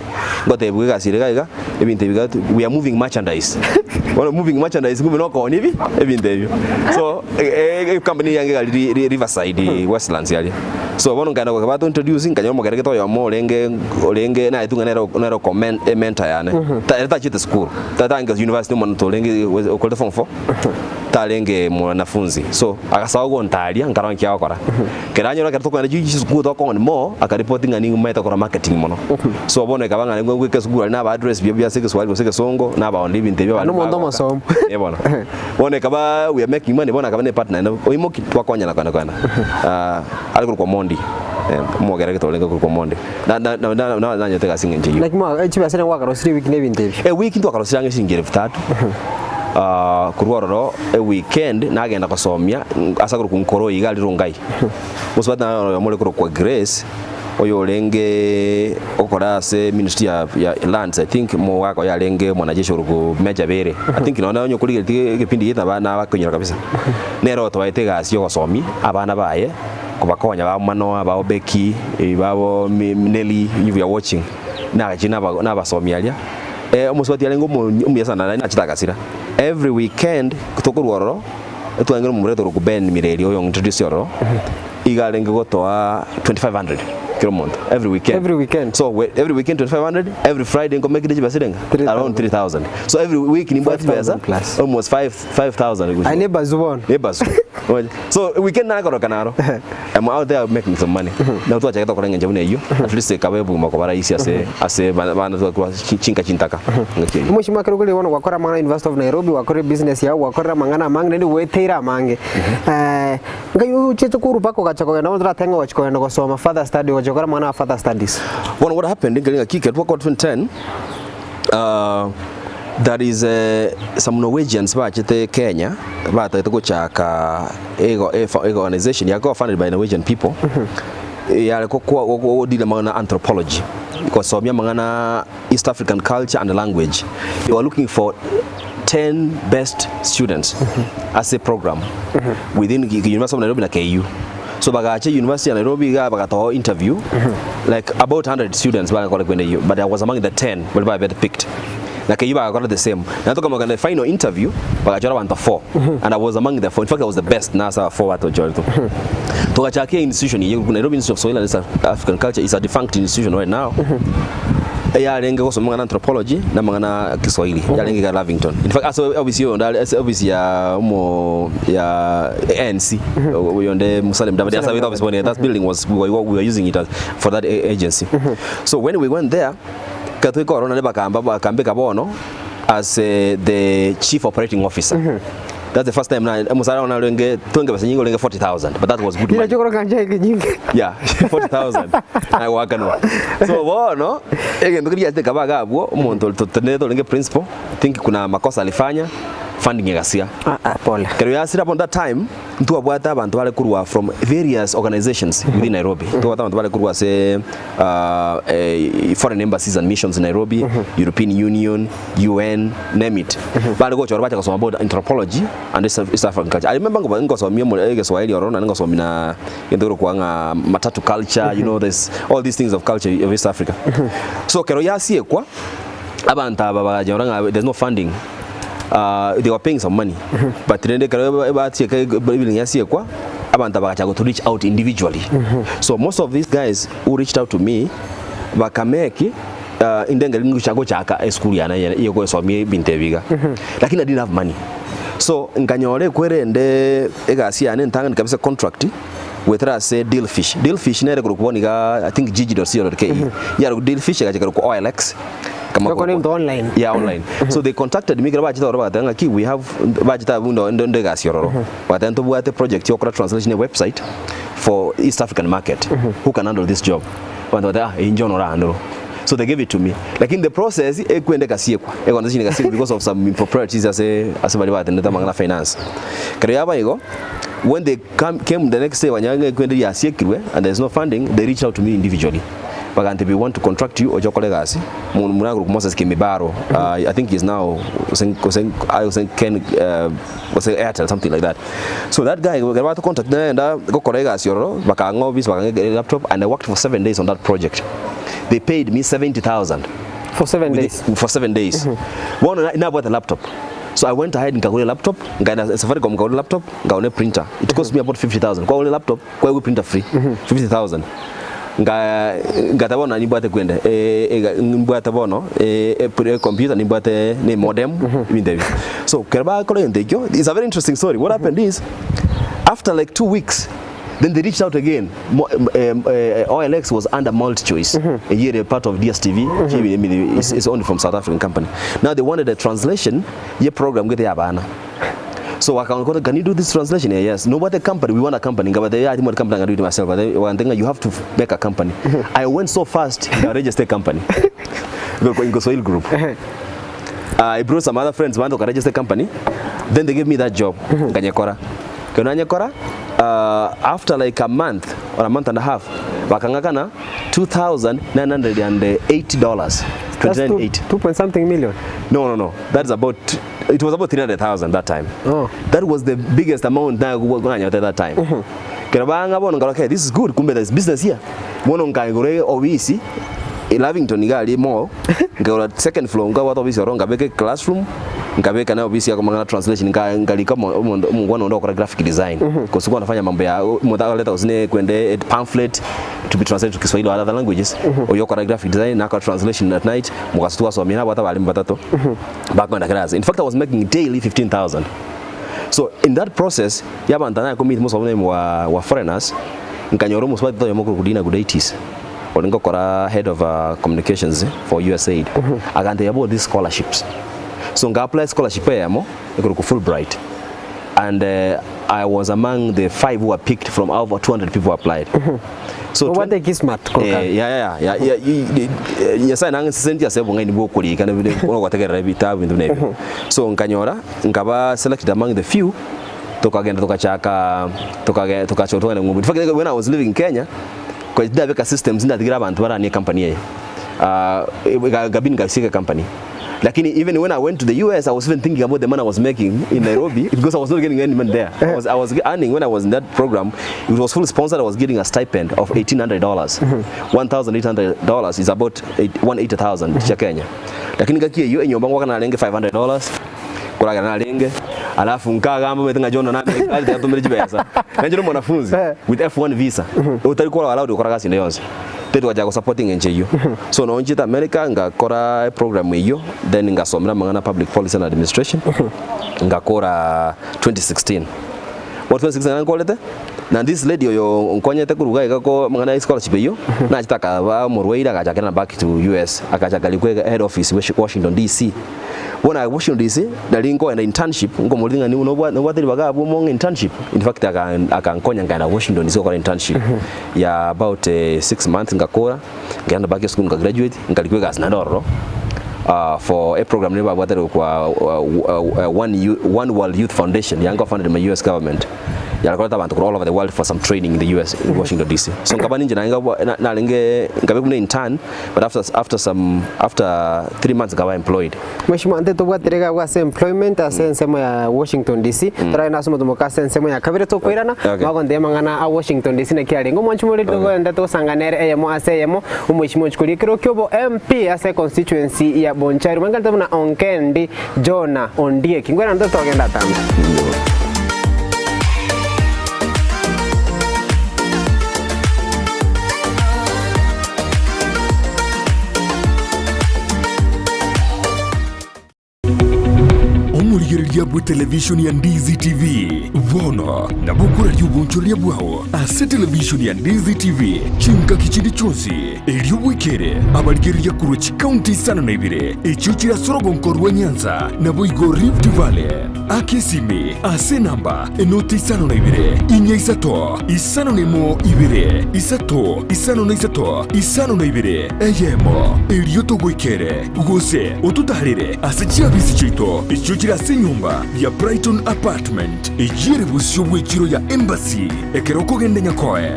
Ngotebiwa egasi ere iga iga, ebinto ebi iga we are moving merchandise. Bono moving merchandise kumbe nokoonia ebi ebinto ebio. So ecompany yange iga ri ri Riverside Westlands aria. So bono nkaenda goika bato introduce nkanyora omokeregete oyomo orenge orenge naetwe ng'a nere nere oko mentor yane. Ere tachiete sukuru, tarenge university omonto orenge okorete form four. Tarenge mwanafunzi, so agasoa gontaria nkarora nki agokora. Kero anyora ekero tokogenda chisukuru tokong'ani more, akaripoti ng'a nigo maete gokora marketing mono. So bono ekaba ng'a nigo ngoika esukuru aria naba address buya buya ase egeswahili gose egesongo, nabaoneria ebinto ebio Naende abande omonto bagoka. omosomu. Eh bono. Bono ekaba we are making money, bono akaba ne partner naende oimoki twakonyana kogenda kogenda. Are korokwa Omondi, omogeragete orenge korokwa Omondi. Na na na na na nanyete egasi eng'encho eyio. Naki mwa chibesa nigo gwakarosirie ewiki na ebinto ebio? Ewiki ntwakarosirie ang'e chiringi elfu tatu. Korwa ororo eweekend nagenda gosomia ase akorokwa Nkoroi iga aria Rongai. Mosubati naye oyomo ore korokwa Grace oyo orenge gokora ase ministry ya ya lands I think omogaka oye arenge omwanajeshi orokwa Major Bere. I think nonye onye okorigeretie egepindi gete nabo nabakonyora kabisa. Nere otoete egasi ya ogosomia abana baye kobakonya ba Manoah, ba Obeki, babo Nelly if you are watching nagachire naba nabasomia aria. Omosubati arenge omuya sana naende nachete agasira. Every weekend tokorwa ororo, etwangire omomura oito korokwa Ben Mireri oyo introduce ororo, iga arenge gotoa 2500. Kera omonto every weekend. Every weekend. So we, every weekend 2500, every Friday nkomekire chibesa erenga? 3,000. Around 3000. So every week nimbwate 5,000 chibesa plus. almost 5 5000 Aye gochia. nebazu bono. Nebazu. Oye. So weekend nakoroka naro. I'm out there making some money. Na twachagete gokora eng'encho buna eyio. At least ekaba obogima koba rahisi ase ase bana twakwa chinka chintaka. Ng'aki eyio. Omochie mwakere okore bono gwakora amang'ana University of Nairobi, gwakorire business yao, gwakorire amang'ana amange naende gweteire amange. Nkai ochete korwa mpaka ogacha kogenda bono toratebe ng'a ogochi kogenda gosoma further study ogochi gokora amang'ana a further studies. Bono what happened nkeri ng'aki ekero twakora 2010 uh, there is uh, some Norwegians bachete Kenya batagete gochaka ego ego organization yago funded by Norwegian people yare godeal mang'ana anthropology gosomia mang'ana East African culture and language they were looking for 10 best students ase program within University of Nairobi na KU so bagacha University ya Nairobi iga bagatoa interview like about 100 students bagakora kwenda iyo but I was among the 10 bari babete picked na KU bagakora the same na tukamagana the final interview bagachora abantu 4 and I was among the 4 in fact I was the best nasa 4 watochorete tugachakia institution ye Nairobi Institute of Swahili and East African Culture is a defunct institution right now yarenge gosoma mang'ana anthropology na mang'ana Kiswahili yarenge iga Lavington in fact ase office oyo ndare ase office ya omo ya ANC oyo nde Musalia Mudavadi ase office bone that building was we were, we were using it as, for that agency so when we went there katwika ororo naende bakamba bakambeka bono as eh, the chief operating officer That's the first time na omusara one arenge twenge besa nyinga orenge 40000 but that was good money. Inachio korokana ncheke nyinge. Yeah, 40000 nagoakanwa. So bono egento keria giachete kaba iga abwo omonto totenenete orenge principal I think kuna makosa alifanya funding egasia. Ah, ah, pole. Kero yasire upon that time ntwabwate abanto bare korwa from various organizations within Nairobi. Ntwabwate abanto bare korwa ase ah, eh, foreign embassies and missions in Nairobi, European Union, UN, name it. Bare gocha oro bacha gosoma about anthropology and East East African culture. I remember ngoba ngosomia omo egeswahili ororo naende ngosomia na egento kerokwa ng'a matatu culture, you know this all these things of culture of East Africa. So kero yasiekwa, abanto aba baganyora ng'a there's no funding. Uh, they were paying some money but rende ekero batieka ebilingi yasiekwa abanto aba bagachaka to reach out individually. So most of these guys who reached out to me bakameki uh, inde ngari ngochaka gochaka esukuru yane eye yogosomia ebinto ebi iga lakini I didn't have money so nkanyora ekwerende egasi yane entang'ani kabisa contract goetera ase Dealfish. Dealfish nere korokwa bono iga I think jiji.co.ke yarokwa Dealfish egacha ekarokwa OLX kama Yoko korokwa nento online. yeah online so they contacted me ekero bachete ororo bagateba ng'aki we have bachete abwo ndo ndo egasi ororo bagateba ntobwate project yokora translation ya website for East African market who can handle this job abanto bagateba ah inche bono orahandle so they gave it to me lakini the process ekwenda egasiekwa econversation egasiekwa because of some improprieties ase ase baria batenenete amang'ana finance ekero yaba igo when they come, came the next day banyora ng'a ekwenda riasiekirwe and there is no funding they reached out to me individually bagantebia we want to contract you oche okore egasi Omonto buna akorokwa Moses Kimibaro uh, I think he is now gose gose gose Ken uh, gose Airtel something like that so that guy ekero bato contact nagenda gokora egasi ororo bakang'a office bakang'a laptop and I worked for 7 days on that project they paid me 70,000 For 7 days. for 7 days bono na- nabwate laptop so I went ahead nkagora laptop nkaenda Safaricom nkagora laptop nkagora printer it cost me about 50000 kwagora laptop kwegwa printer free 50000 Nga ngateba bono nimbwate kwende eh, ega nimbwate bono eh, e computer nimbwate ne modem ebinto ebio. So ekero bakora egento ekio, it's a very interesting story. What happened is, after like 2 weeks, then they reached out again. Mo, eh, OLX was under MultiChoice, eyio ere part of DSTV, is, is owned from South African company. Now they wanted a translation ye program gete ya abana. So wakaona can you do this translation? Yeah, yes. No, what a company, we want a company. Ngaba they are company, I'm do it myself. But they one thing you have to make a company. I went so fast, I registered a company. In Swahili group. I brought some other friends, one to register company. Then they gave me that job. Nganyekora. Kano after like a month or a month and a half, bakangakana $2,980. That's two, 29.8. two point something million. No, no, no. That's about, it was about 300,000 that time. Oh. That was the biggest amount na at that time. Kero banga bono ngaro, okay, this is good. Kumbe there's business here. Bono nkaigure obisi Lavington iga ari mall nkagora second floor nkabwata obisi oro nkabeka classroom nkabeka na obisi ya komang'ana translation nka nkarika omonto omongwana onde okora graphic design mm -hmm. Kwa nafanya mambo ya omonto akoreta gose ne kwende pamphlet. to be translated to Kiswahili or other languages. Oyo okora graphic design nakora translation at night, mogaso twasomia nabwate abalimu batato bakoenda class. In fact I was making daily 15,000. So in that process yabanto nare komeet most of them were, were foreigners nkanyora omosubati oyomo okorokwa Dina Gudaitis orenge gokora head of uh, communications for USAID agantebia about these scholarships so nka apply scholarship eyemo ekorokwa Fulbright and uh, I was among the five who were picked from over 200 people who applied so Obwate kismat korwa Eh, ya ya ya ya eh, Nyasaye nang'ensesentie ase obong'aini bwa okorika na bire bono gotegerera ebitabu ebinto buna ebio. So nkanyora nkaba selected among the few tokagenda tokachaka tokage tokacha tokagenda ng'umbu. In fact when I was living in Kenya, konya tindabeka systems ndatigire abanto baranie company eye. Ah, ikabidi nkasiga company. Lakini even when I went to the US, I was even thinking about the money I was making in Nairobi because I was not getting any money there. I was, I was earning when I was in that program, it was fully sponsored. I was getting a stipend of $1,800. $1,800 is about 180,000 cha Kenya. Lakini ngaki eyo enyomba ngwaka narenge $500 koragera narenge alafu nkagamba mete ng'a John na ali tatumire chibesa. Nanjire mwanafunzi with F1 visa. Utari kora allowed gukora gasi ende yonsi. Tetwacha go supporting enche eyio. So noo nchiete America ngakora eprogram eyio then ngasomera amang'ana public policy and administration ngakora 2016. Bono 2016 ekero nkorete na this lady oyo nkonyete korwa iga iga ko amang'ana ya scholarship eyio nachete akaba omorwaire agachakera back to US agacha akarikwa head office Washington DC. Bono aye Washington DC nari nkoenda internship nkomoria ng'a nobwa nobwate ribaga abwo mong'e internship in fact aka akankonya nkaenda Washington DC gokora internship ya about 6 months ngakora nkaenda back esukuru nka graduate nkarikwa egasi naende ororo for a program nigo babwate rokwa one, one World Youth Foundation yango funded by US government yarakorete abanto korwa all over the world for some training in the US in Washington DC so nkaba ninche naye narenge nkabe buna intern but after, after some after 3 months nkaba employed. Mheshimiwa ante tobwatire iga abwo ase employment ase ensemo ya Washington DC toragende ase omotumoka ase ensemo ya kabere tokoirana Okay. magontebia amang'ana a Washington DC naki arenge omwanchi more togende tosangane ere eyemo ase eyemo omweshimiwa ochia koria ekero kia obo MP ase constituency ya Bonchari mwankerete buna Onkendi Jonah Ondieki ngwera togende atambe. Omorigereria bw'etelevishoni ya Ndizi TV bono nabo okoraria obonchoreria bwao ase televishoni ya Ndizi TV chingaki chinde chionsi, erio bwekere abarigereria korwa chikaunti isano na ibere echio chire ase orogonko rwa Nyanza naboigo Rift Valley. Aka esimi ase enamba enoti isano na ibere, inya isato, isano na emo ibere, isato, isano na isato, isano na ibere, eyemo, erio togoikere, gose ototaarere ase chiabisi chiaito echio chire ase enyomba ya Brighton Apartment, eyio ere bosio bw'echiro ya Embassy, ekero okogenda Nyakoe.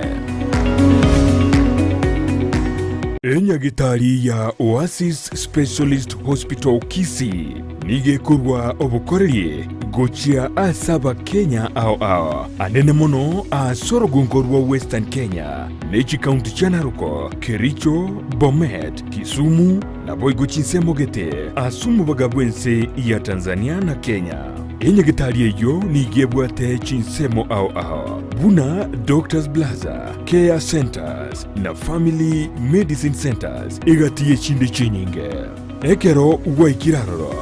Enyagitari ya Oasis Specialist Hospital Kisii. Nigo ekorua obokoreri gochia ase Abakenya ao ao, anene mono ase orogongo rwa Western Kenya ne chikaunti chia Narok, Kericho, Bomet, Kisumu naboigo chinsemo gete ase omobaga bw'ense ya Tanzania na Kenya. Enyagetari eyio nigo ebwate chinsemo ao ao buna Doctors Plaza, Care Centers na Family Medicine Centers egati y'echinde chinyinge. Ekero gwaikire aroro,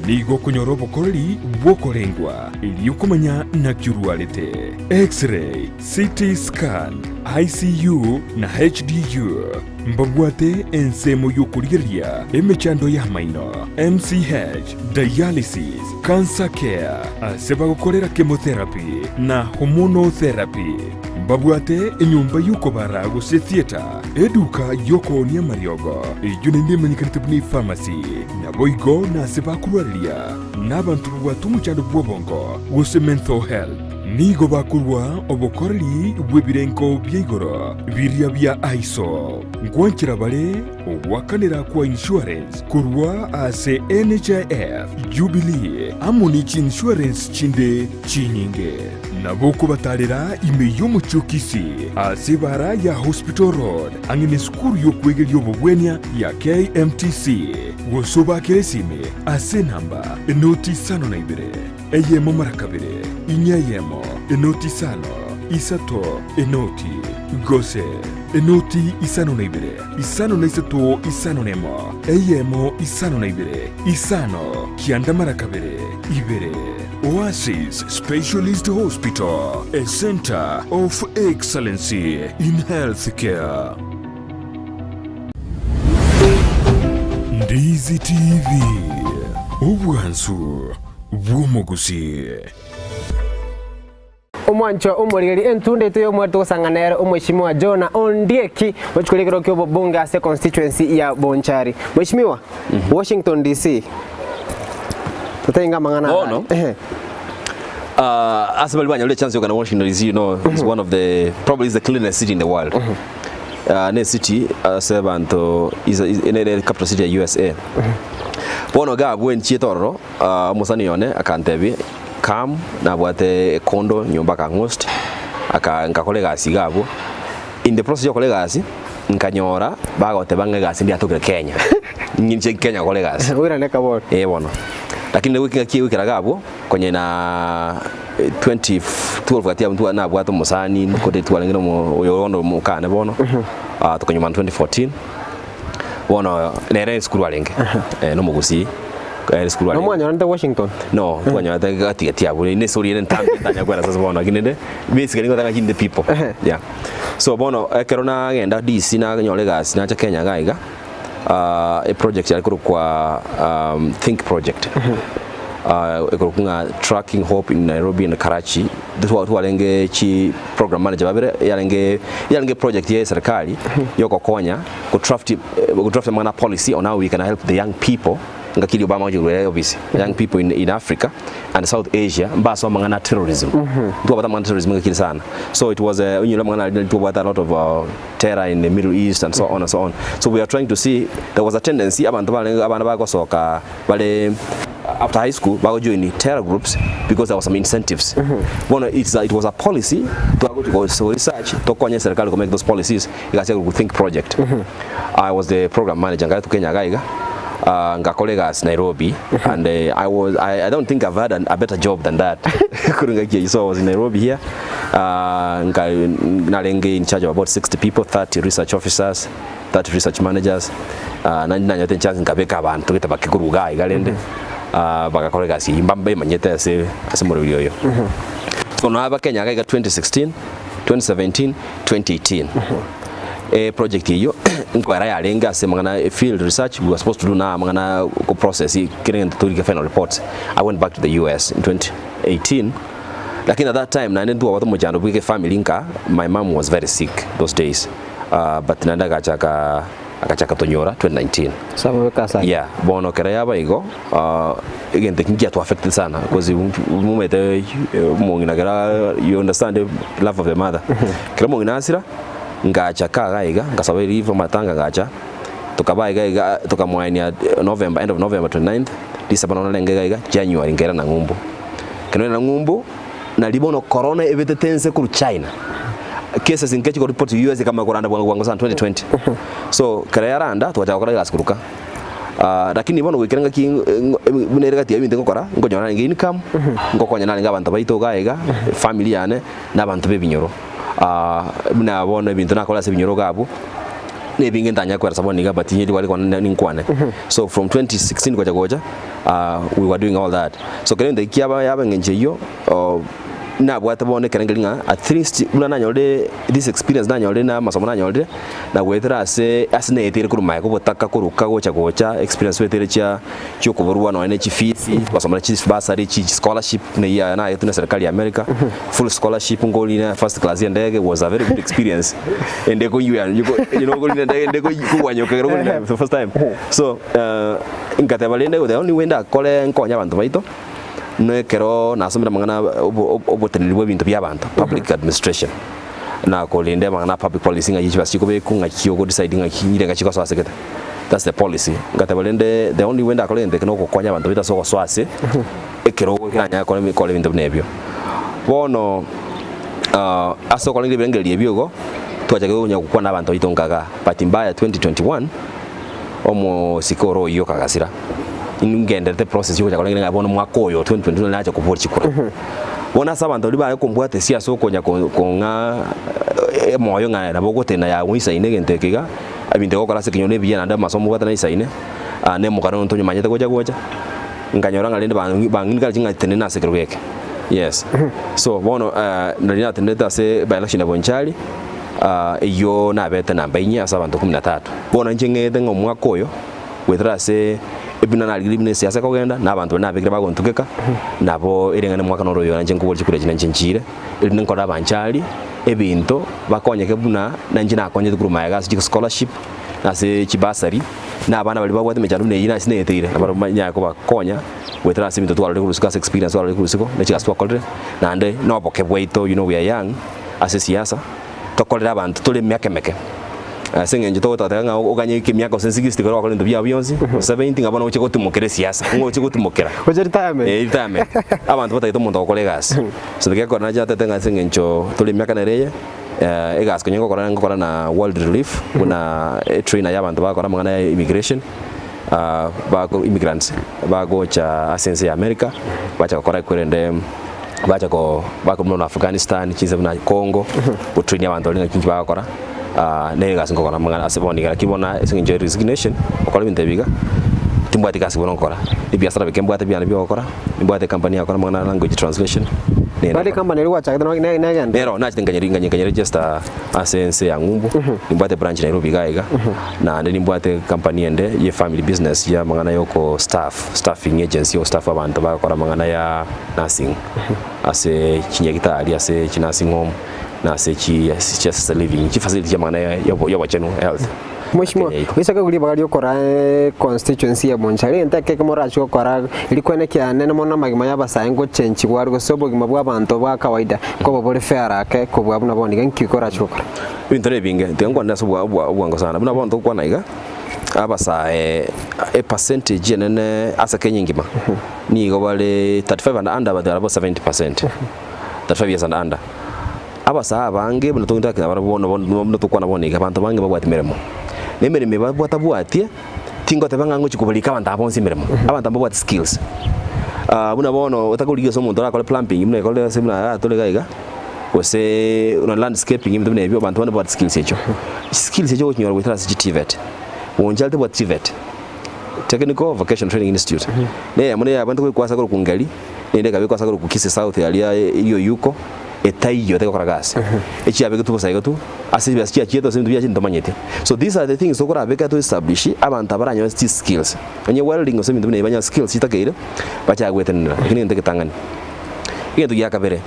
nigo okonyora obokoreri bw'okorengwa, erio komanya naki orwarete. X-ray, CT scan, ICU na HDU mbabwate ensemo y'okorigereria emechando y'amaino, MCH, dialysis, cancer care, ase bagokorera chemotherapy na hormonal therapy. Mbabwate enyomba y'okobara gose theatre, eduka y'okoonia amariogo, eyio naende emanyekanete buna epharmacy, naboigo nase bakorwareria nabanto babwate omochando bw'obongo gose mental health. Nigo bakorua obokoreri bw'ebirengo bia igoro biria bia ISO. Ngwanchera bare ogoakanera kwa insurance korwa ase NHIF, Jubilee amo ne chiinsurance chinde chinyinge. Nabo okobatarera ime y'omochie o Kisii ase ebara ya Hospital Road ang'e nesukuru y'okwegeria obobwenia ya KMTC, gose obakere esimi ase enamba enoti isano na ibere, eyemo mara kabere, inya eyemo, enoti isano. isato enoti, gose enoti isano na ibere, isano na isato isano nemo, eyemo isano na ibere, isano, kianda mara kabere, ibere. Oasis Specialist Hospital, a centre of excellency in healthcare. Ndizi TV, obwansu bw'omogusii. Omwanchwa omorigeri entunda yaito y'omweri togosanga nere omweshimiwa Jonah Ondieki gochia koria ekerogo kia obobunge ase constituency ya Bonchari. Mweshimiwa, Washington DC totainga amang'ana Bono, Ehe. Ase baria banyorire chance yokogenda Washington DC, you know, is one of the probably is the cleanest city in the world. Ne city ase abanto is is nere capital city ya USA. Bono iga abwo nchiete ororo, omosani one akantebia come nabwate ekondo nyomba akang'ost aka nkakora egasi iga abwo. In the process ya gokora egasi, nkanyora bagoteba ng'a egasi ndiatokire Kenya, ng'inche Kenya gokora egasi. Oirane kabori. Eh bono. Lakini nigo ekeng'aki egoikera iga abwo, Konye na 2012 gati abwo ntwa nabwate omosani kode twarenge na omo oyo bono mokane bono ah, tokanyomana 2014 bono nere esukuru arenge eh, na omogusii ere esukuru arenge Nomwanyorete Washington? no twanyorete gati gati abwo ne estori ere entambe ntanya kwera sasa bono lakini rende basically nigo ngoteba ng'a the people yeah so bono ekero nagenda DC nanyora egasi nacha Kenya iga iga. Eproject yare korokwa Think Project ekorokwa ng'a Tracking Hope in Nairobi and Karachi twarenge chi program manager babere yarenge yarenge project ye serikali yogokonya go draft go draft amang'ana policy on how we can help the young people ngaki riria Obama agocha korwa ofisi young people in, in Africa and South Asia mbasome amang'ana a terrorism ntwabwate amang'ana a terrorism ngaki sana so it was a onyore amang'ana aria ntwabwate a lot of terror in the Middle East and so on and so on. So we are trying to see there was a tendency abanto barenge abana bagosoka bare after high school bago join terror groups because there was some incentives. Bono it's a, it was a policy twagochi go so research tokonye serikali ko make those policies igachia ku think project. I was the program manager ngare tukenya iga iga uh, ngakora egasi Nairobi and uh, I was I, I don't think I've had an, a better job than that. Kurunga so I was in Nairobi here Nka narenge in charge of about 60 people, 30 research officers, 30 research managers, naende nanyete chance nkabeka abanto gete bake korwa iga iga rende bagakora egasi eyio mba mbemanyete ase ase omorweri oyo. So naba Kenya iga iga 2016, 2017, 2018. Eproject eyio nkoera yarenge ase amang'ana e field research we were supposed to do na amang'ana go process kera egento torike final reports. I went back to the US in 2018. Lakini at that time naende ntwabwate omochando bwe efamily nka my mum was very sick those days but naende agachaka agachaka tonyora 2019 Sababu ekasari. yeah bono ekero yaba igo egento ekio nkiato affected sana because momanyete omong'ina kera you understand the love of the mother ekero omong'ina asira ngacha ka iga iga ngasaba leave amatanga ngacha tokaba iga iga tokamoenia November end of November 29th December nonya narenge iga iga January nkairana ng'umbu. Ekero nairana ng'umbu, naria bono corona ebetete ense korwa China, cases nkechi koripoti US ekamanya koranda bwango bwango sana 2020. So ekero yaranda togachaka gokora egasi korwa ka. Lakini bono goikera ngaki buna ere gati ya ebinto ngokora, nkonyora narenge income, ngokonya narenge abanto baito iga iga, efamily yane, na abanto ba ebinyoro. Buna bono ebinto nakora ase ebinyoro iga abwo, na ebinge ntanyare koeresa bono iga but inche rigoa rikwane ninkwane. So from 2016 gocha gocha. We were doing all that. So kera egento kiaba yaba eng'encho eyio nabwate bono ekerengerio ng'a at least buna nanyorire this experience nanyorire na amasomo nanyorire na goetera ase ase naeteire korwa magega obotaka koruka gocha gocha experience goetera chia chiokoborwa nonya ne chifees twasomera chi bursary chi scholarship buna eyio naetwe na serikali ya America full scholarship nkorina first class ya endege was a very good experience ende koywa you know korina endege ende kogwanyoka ekero okorina for the first time so Ngateba rende, the only way ndakore nkonye abanto baito, nekero nasomire amang'ana oboteneneri bwa ebinto bia abanto, public administration, na korende amang'ana a public policy ng'aki chibesa chikobekwa, ng'aki ogo decide ng'aki nirenga chigosoa ase gete, that's the policy. Ngateba rende the only way ndakore egento eke nogokonya abanto baito ase ogosoa ase ekerogo ekeranyare kore ebinto buna ebio. Bono ase okorengera ebirengererio ebio igo, twachakire konya gokwana na abanto baito nkagaa, bahati mbaya 2021. Omosike ore oyio okagasira, ingenderete process yogocha korengera ng'a bono omwaka oyo 2022 nache koboria chikura. Bono ase abanto baria bare kombwatesia ase okonya kong'a emoyo ng'a nabo ogotenena yago oisaine egento eke iga, ebinto ogokora ase ekenyoro nebiya naende amasomo obwate naisaine, na omokara oyo ntonyomanyete gocha gocha, nkanyora ng'a rende bang'inikaretie ng'a tenena ase ekerogo eke, yes. So bono nari natenenete ase by election ya Bonchari, eyio nabete namba inye ase abanto kumi na tatu. Bono inche ng'eete ng'a omwaka oyo. Goetera ase ebina narigereria buna esiasa ekogenda, na abanto baria nabekire bagontugeka, nabo ereng'ana omwaka noro oyo nainche nkobora chikura echi nainche nchiire, erinde nkore abanchari ebinto bakonyeke buna nainche nakonyete korwa magega ase chischolarship, na ase chibursary, na abana baria babwate emechando buna eyio nase naeteire, nabo nyare kobakonya goetera ase ebinto twarorire korwa isiko ase experience twarorire korwa isiko, na chigasi twakorire, naende na oboke bwaito you know we are young ase esiasa. Tokorere abanto tore emiaka emeke, ase eng'encho togototeba ng'a oganye oike emiaka gose 60 ekero gwakora ebinto biao bionsi, gose 70 ng'a bono oche gotimokera esiasa, ng'a oche gotimokera. Gocha retirement. Eh, retirement. Abanto batagete omonto ogokora egasi. So gekogera nache natete ng'a ase eng'encho tore emiaka nere eye, egasi konya ngokora ngokora na World Relief buna etrainer ya abanto bagokora amang'ana ya immigration, bako immigrants bagocha ase ense ya America, bacha gokora ekwerende. Bacha ko bakorwa buna Afghanistan, chinse buna Congo, gotrainia abanto baria ng'aki inki bagokora, na egasi nkokora amang'ana ase bono iga. Lakini bono ase eng'encho ya resignation, gokora ebinto ebi iga, timbwati gasi bono nkokora. Ebiasara bike mbwate biane bia ogokora, nimbwate ecompany ya gokora amang'ana ya language translation, nere Bari company eria gwachagete no ne negende? Nero nachete nkanyeri nkanye nkanyeregister ase ense ya ng'umbu, nimbwate branch Nairobi iga iga, naende nimbwate company ende ye family business ya amang'ana ya oko staff. Staffing agency o staff abanto bagokora amang'ana ya nursing ase chinyagitari ase chi nursing home na ase chi chi assisted living chi facility chia amang'ana ya yobochenu health. Mheshimiwa, Kenya iko. goiseke kori ribaga riokora constituency ya Bonchari, egento eke ekemo orache gokora rikwane kiane mono amagima ya abasae ngochenchigwa are gose obogima bwa abanto bwa kawaida nkoba bore fair ake kobua buna bono iga nki korache gokora? Ebinto na ebinge, tiga nkwane ase obwa obwa obwango sana, buna bono togokwana iga. Abasae epercentage enene ase Kenya engima nigo bare 35 and under but barabwo 70%, 35 years and under. Abasae abange buna tointeract nabarabwo bono bono buna tokwana bono iga abanto abange mbabwati meremo. Na emeremo eye batabwatie, tingoteba ng'a ngochia kobarika abanto aba bonsi emeremo, abanto aba mbabwati skills. Buna bono otakorigia ase omonto orakore plumbing buna ekorire ase buna igaa tore iga iga. Gose buna landscaping ebinto buna ebio abanto bande mbabwate skills echio. Skills echio ogochinyora goetera ase chi TVET. Bonchari tebwati TVET, Technical Vocational Training Institute. Na eyemo niyo yabwenerete goikwasa korwa Kungeri, nende ekaba ekwasa korwa Kisii South aria Iri'Oyuko, etaiyo tegokora gasi. Echiabegetwe bosa igo tu, ase chibesa chiachiete gose ebinto biachiete ntomanyeti. So these are the things tokorabeka to establish abanto abaranyore chiskills. Onye welding gose ebinto buna ebi banyore skills chitakeire, bachake gwetenenera. Ekio negento egetang'ani. Egento gia kabere,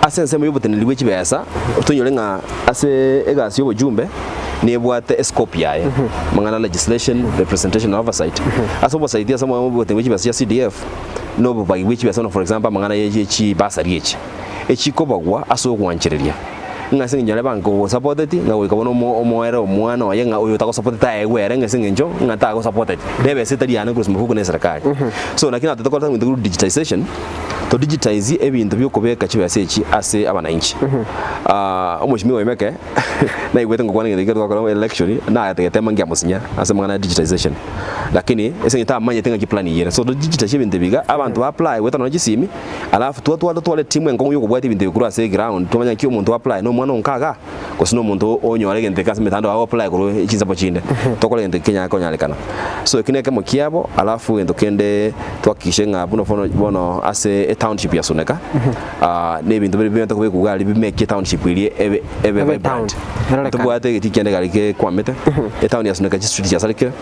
ase ensemo y'oboteneneri bwe chibesa, tonyore ng'a ase egasi y'obochumbe nebwate escope yaye, amang'ana legislation, representation and oversight. Ase obosaiti ase oboteneneri bwe chibesa chia CDF, na obobagi bwe chibesa buna for example amang'ana ye chibursary echi, echikobagwa ase ogwanchereria ng'a ase eng'encho naria bankogosapoteti ng'a goika bono omo omoere omwana oye ng'a oyo otagosapoteti aegwe ere ng'a ase eng'encho ng'a tagosapoteti. Na ebesa etari yane korwa ase mofuko na eserekari. So naki natete koreta ebinto buna digitization. To digitize ebinto biokobeka chibesa echi ase abananchi. Omweshimiwa Oimeke naigwete ngokwana egento ekio twakora election nagetema ngiamosinya ase amang'ana ya digitization lakini ase eng'encho tamanyete ng'aki plan eyio ere. So to digitize ebinto ebi iga abanto ba apply goetana nonya chisimi alafu twatware totware etimu enkong'u yokobwatia ebinto ebi korwa ase eground twamanya ng'aki omonto o apply na omwana o nka igaa gose na omonto onyore egento eke ase emetandao ago apply korwa chinsapo chinde tokore egento eke kenyare konyarekana. So eki nekemo kiabo alafu egento kende Twahakikishe ng'a buna bono bono ase etownship ya Suneka na ebinto bire bibete kobekwa iga aria bimeke etownship eria ebe ebe Ebe vibrant. town, erorekane. Tobwate egetii kiande iga aria gekwamete, etown ya Suneka chistreet chiasarekire,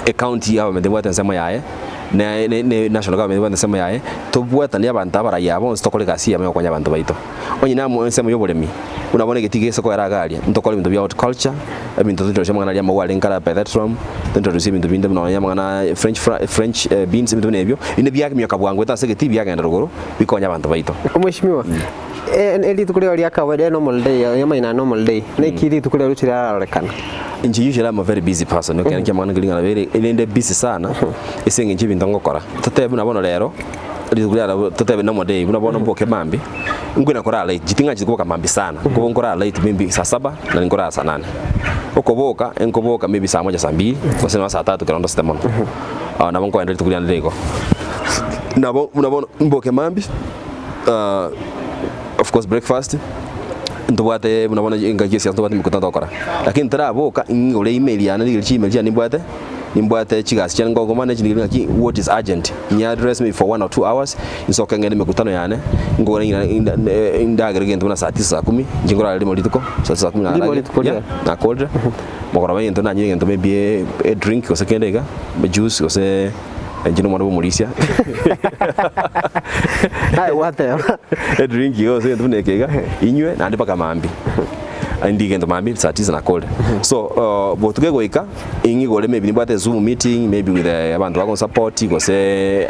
ecounty government ebwate ensemo yaye, na ne ne national government ebwate ensemo yaye, tobwatanie abanto abarayia aba bonsi tokore egasi eyemo ya gokonya abanto baito. Onye namo ensemo ya oboremi, buna bono egetii gese koera iga aria, ntokore ebinto bia horticulture, ebinto tointroduce amang'ana aria amauga arenge kare pyrethrum, tointroduce ebinto binde buna nonye amang'ana french fry french beans ebinto buna ebio, rinde biaminyoka bwango goeta ase egetii biagenda rogoro, bikonya abanto baito. Omweshimiwa, rituko riao ria kawaida normal day, yamaina normal day, naki rituko riao rigochia riarorekana? Inche usually am a very busy person, ekero kia amang'ana nkeri ng'a nabere rende busy sana, ase eng'encho ebinto ngokora. Totebe buna bono rero. Rituko riane totebe normal day buna bono mboke mambia, nkwenda korara late, inche ting'ancheti koboka mambia sana, nkobo nkorara late maybe saa saba nari nkorara saa nane. Okoboka, nkoboka maybe saa moja saa mbiri, gose nonya saa tatu ekero ndosete mono. Nabo nkoenda rituko riane rire igo. Nabo buna bono mboke mambia. Of course breakfast, ntobwate buna bono engaki ya esiasa ntobwate emekutano togokora. Lakini ntaraboka, ng'igore email yane rigere chiemail chiane nimbwate, nimbwate chigasi chiane nkogoma ne chinde ng'aki what is urgent, nyi address maybe for 1 or 2 hours, nsoke ng'ende emekutano yane, nkogora ndagere gento buna saa tisa saa kumi, inche nkorara rimo rituko, saa tisa saa kumi Rimo naragera, rituko yeah, riaye. nakorire, mogoroba egento nanywe egento maybe e drink gose kende iga, juice gose inche na omwana bwa omorisia. Aye gwateba. E drink iga gose egento buna eke iga, inywe naende mpaka mambia. Ndie egento mambia saa tisa nakorire. So botuko egoika, ing'igore maybe nimbwate zoom meeting maybe with abanto bagonsupport gose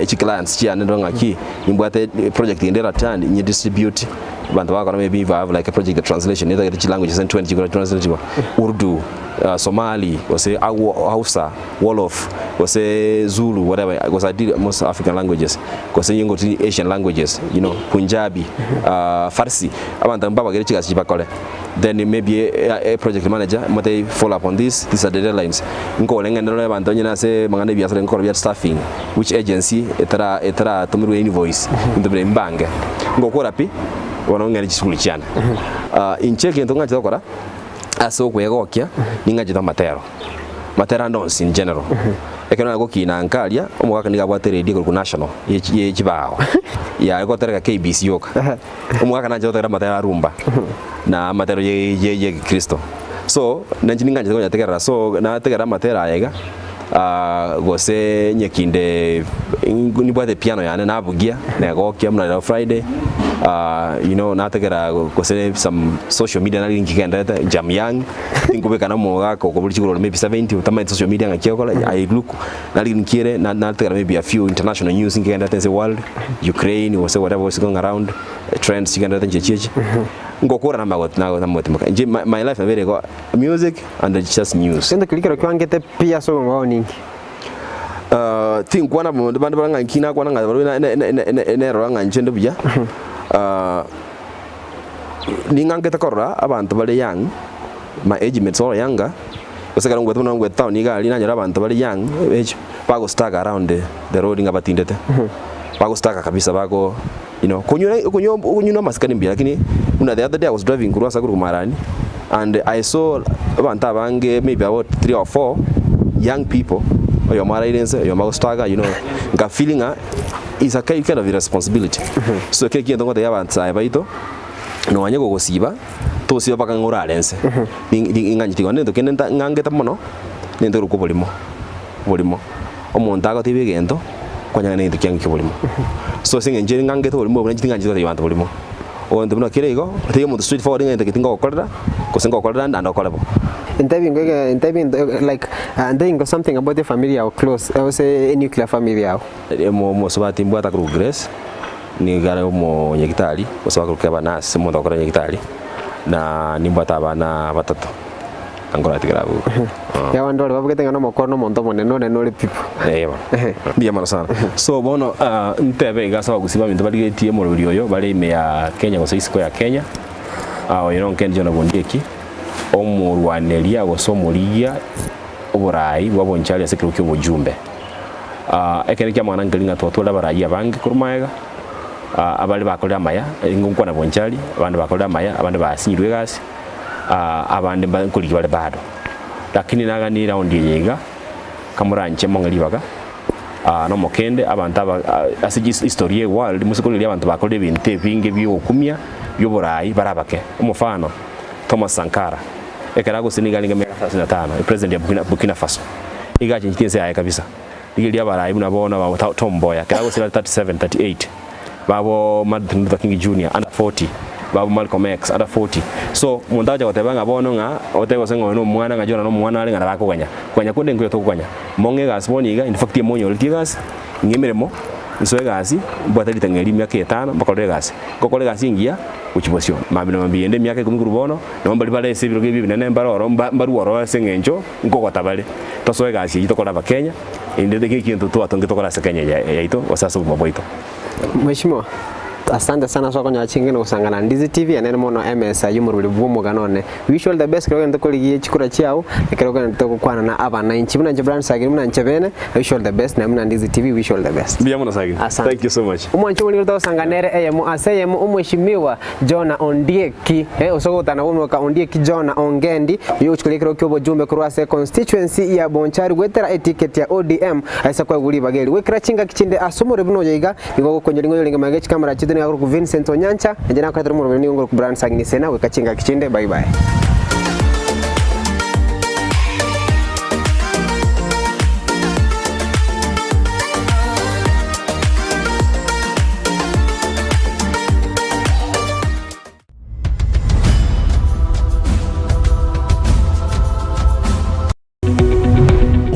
chiclients chiane ndore ng'aki, nimbwate project ende eratandi nye distribute, abanto bagokora maybe if I have like a project ya translation etagete chilanguages 20 chikora translate Urdu, Somali gose Hausa, Wolof gose Zulu whatever gose I did most African languages gose inye ngoti Asian languages you know Punjabi, Farsi abanto mbabagere chigasi chibakore then maybe a project manager mote follow up on this these are the deadlines nkore ng'ende rore abanto onye nase amang'ana ebiasara nkoro bia staffing which agency etara etaratomerwe invoice ebinto bire mbange ngokora pi bono ng'ende chisukuru chiane. Inche egento ng'anchete gokora ase okwegokia ning'anchete amatero. Matera ande onsi in general. Ekero nare gokina nka aria, omogaka nigo abwate eredio ekorokwa National ye chi- ye chibao, yare gotereka KBC yoka. Omogaka nanchete gotegera amatera a rumba, na amatero ye ye ye egekristo. So, nanche ninganchete konyategerera, so nategera amatera aya iga, gose nyekinde nibwate epiano yane nabugia, negokia buna rero Friday, you know nategera gose some social media nari nkigenderete, inche am young, tinkobekana omogaka okobori chigoro maybe 70 otamanyeti social media ng'aki egokora, I look nari nkiere nategera maybe a few international news nkigenderete ase world, Ukraine gose whatever is going around, trends chigenderete inche echi echi, ngokora namagoti namotimoka. Inche my life nabo ere igo, music and just news. Gento keria kero kiangete pi ase obogima bwao ninki? Tinkwana abanto bande bare ng'a inki nakwana ng'a barobwo nerora ng'a inche nde buya, ning'angete korora abanto bare young, my age mates or younger, gose ekero ngwete buna ngwete town iga aria nanyora abanto bare young age, bago stagger around the road ng'a batindete, bago stagger kabisa bago you know, konywa okonywa okonywa amasikani mbuya lakini buna the other day I was driving korwa ase akorokwa Marani and I saw abanto abange maybe about three or four young people, oyomo araire inse, oyomo agostagger you know, nka feel ng'a is a kind of irresponsibility. So ekero egento ngotebia abanto baito, nonye gogosiba, tosiba mpaka ng'a orare inse, ing'ancheti igo. Nento kende nta ng'angete mono, nento korokwa oborimo, oborimo. Omonto agotebia egento, kwanyora negento kiange kia oborimo. So ase eng'encho ere ng'angete oborimo obo nainche ting'ancheti gotebia abanto borimo. Omonto buna kere igo, otebie omonto straight forward ng'a egento eke tingogokorera, gose ngokorera ande naende okore bo. Ntebi ingo ege ntebi like ntebi ingo something about efamily yao close gose enuclear family yao. Omosubati mbwate akorokwa Grace, nigo are omonyagitari, gose bakorokwa abanurse, omonto ogokora nyagitari, na nimbwate abana batato, na nkoratigera abwo igo. Abande baria babugete ng'a nomokoro na omonto omonene onene ore pipo. Eh bono. Mbuya mono sana. So bono ntebe iga ase abagusii baminto barigetie omoroberi oyo bare ime ya Kenya gose isiko ya Kenya, oyo nonkendi John Obondieki, omorwaneria gose omorigia oborai bwa Bonchari ase ekerogo kia obojumbe. Ekero kia amang'ana nkeri ng'a twatwarire abarai abange korwa magega, abare bakorire amaya, ngonkwana Bonchari, abande bakorire amaya, abande basinyirwe egasi, abande mba nkorigia bare bado. Lakini naganie eraundi eye iga, kamoranche mong'e ribaga, nomokende abanto aba ase history ye world mose korigereria abanto bakorire ebinto ebinge bia ogokumia, bia oborai bare abake. Omofano, Thomas Sankara, ekero agosire nigo arenge emiaka 35, epresident ya Burkina Faso. Nigo achenchetie ense yaye kabisa. Rigereria abarai buna bono aba Tom Mboya, ekero agosire are 37, 38, babo Martin Luther King Junior under 40, babo Malcolm X under 40. So, omonto agocha goteba ng'a bono ng'a otebe gose ng'a oyo na omwana ng'a Jonah na omwana are ng'a nabo akoganya. Koganya konde nkoyo tokoganya. Mong'e egasi bono iga, in fact emonyoretie egasi, ng'a emeremo, nsoe egasi, mbwate ritang'ani ria emiaka etano mbakorere egasi. Ngokora egasi engiya, gochia bosio. Mambia na mambia eyende emiaka ikomi korwa bono, nabo mbaria bare ase ebirogo ebi ebinene mbare ororo mba mbarue ororo ase eng'encho nkogota bare. Tosoe egasi eyio tokore abakenya, erinde eke egento twatongete tokore ase Kenya eye yaito gose ase obogima bwaito. Mheshimiwa. Asante sana ase okonyora ching'eni gosanga na Ndizi TV ene mono emesa y'omorweri bw'omogano one. Wish you all the best kero ogende korigia chikura chiao na kero ogende gokwana na abananchi buna inche Brian Sagini buna inche bene I wish you all the best na buna Ndizi TV wish you all the best. Mbuya mono Sagini. Asante. Thank you so much. Omwanchi omoriri togosanga nere eyemo ase eyemo omweshimiwa Jonah Ondieki eh, ase ogotana bw'omoka Ondieki Jonah Ongendi oyio ogochia koria ekero ki'obojumbe korwa ase constituency ya Bonchari goetera eticket ya ODM ase koegwa ribaga eri goikera chingaki chinde ase omoriri buna oyo iga Nigo ogokonyoria ng'a oyorenge magega chikamera chiaito nigo akorokwa Vincent Onyancha, inche nakoretera omoroberi nigo nkorokwa Brian Sagini Sena goika chingaki chinde bye bye.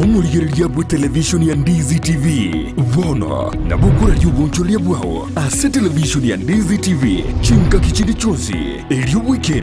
Omorigereria bw'etelevishoni ya Ndizi TV bono nabo okoraria obonchoreria bwao ase televishoni ya Ndizi TV chingaki chinde chionsi erio bwekere.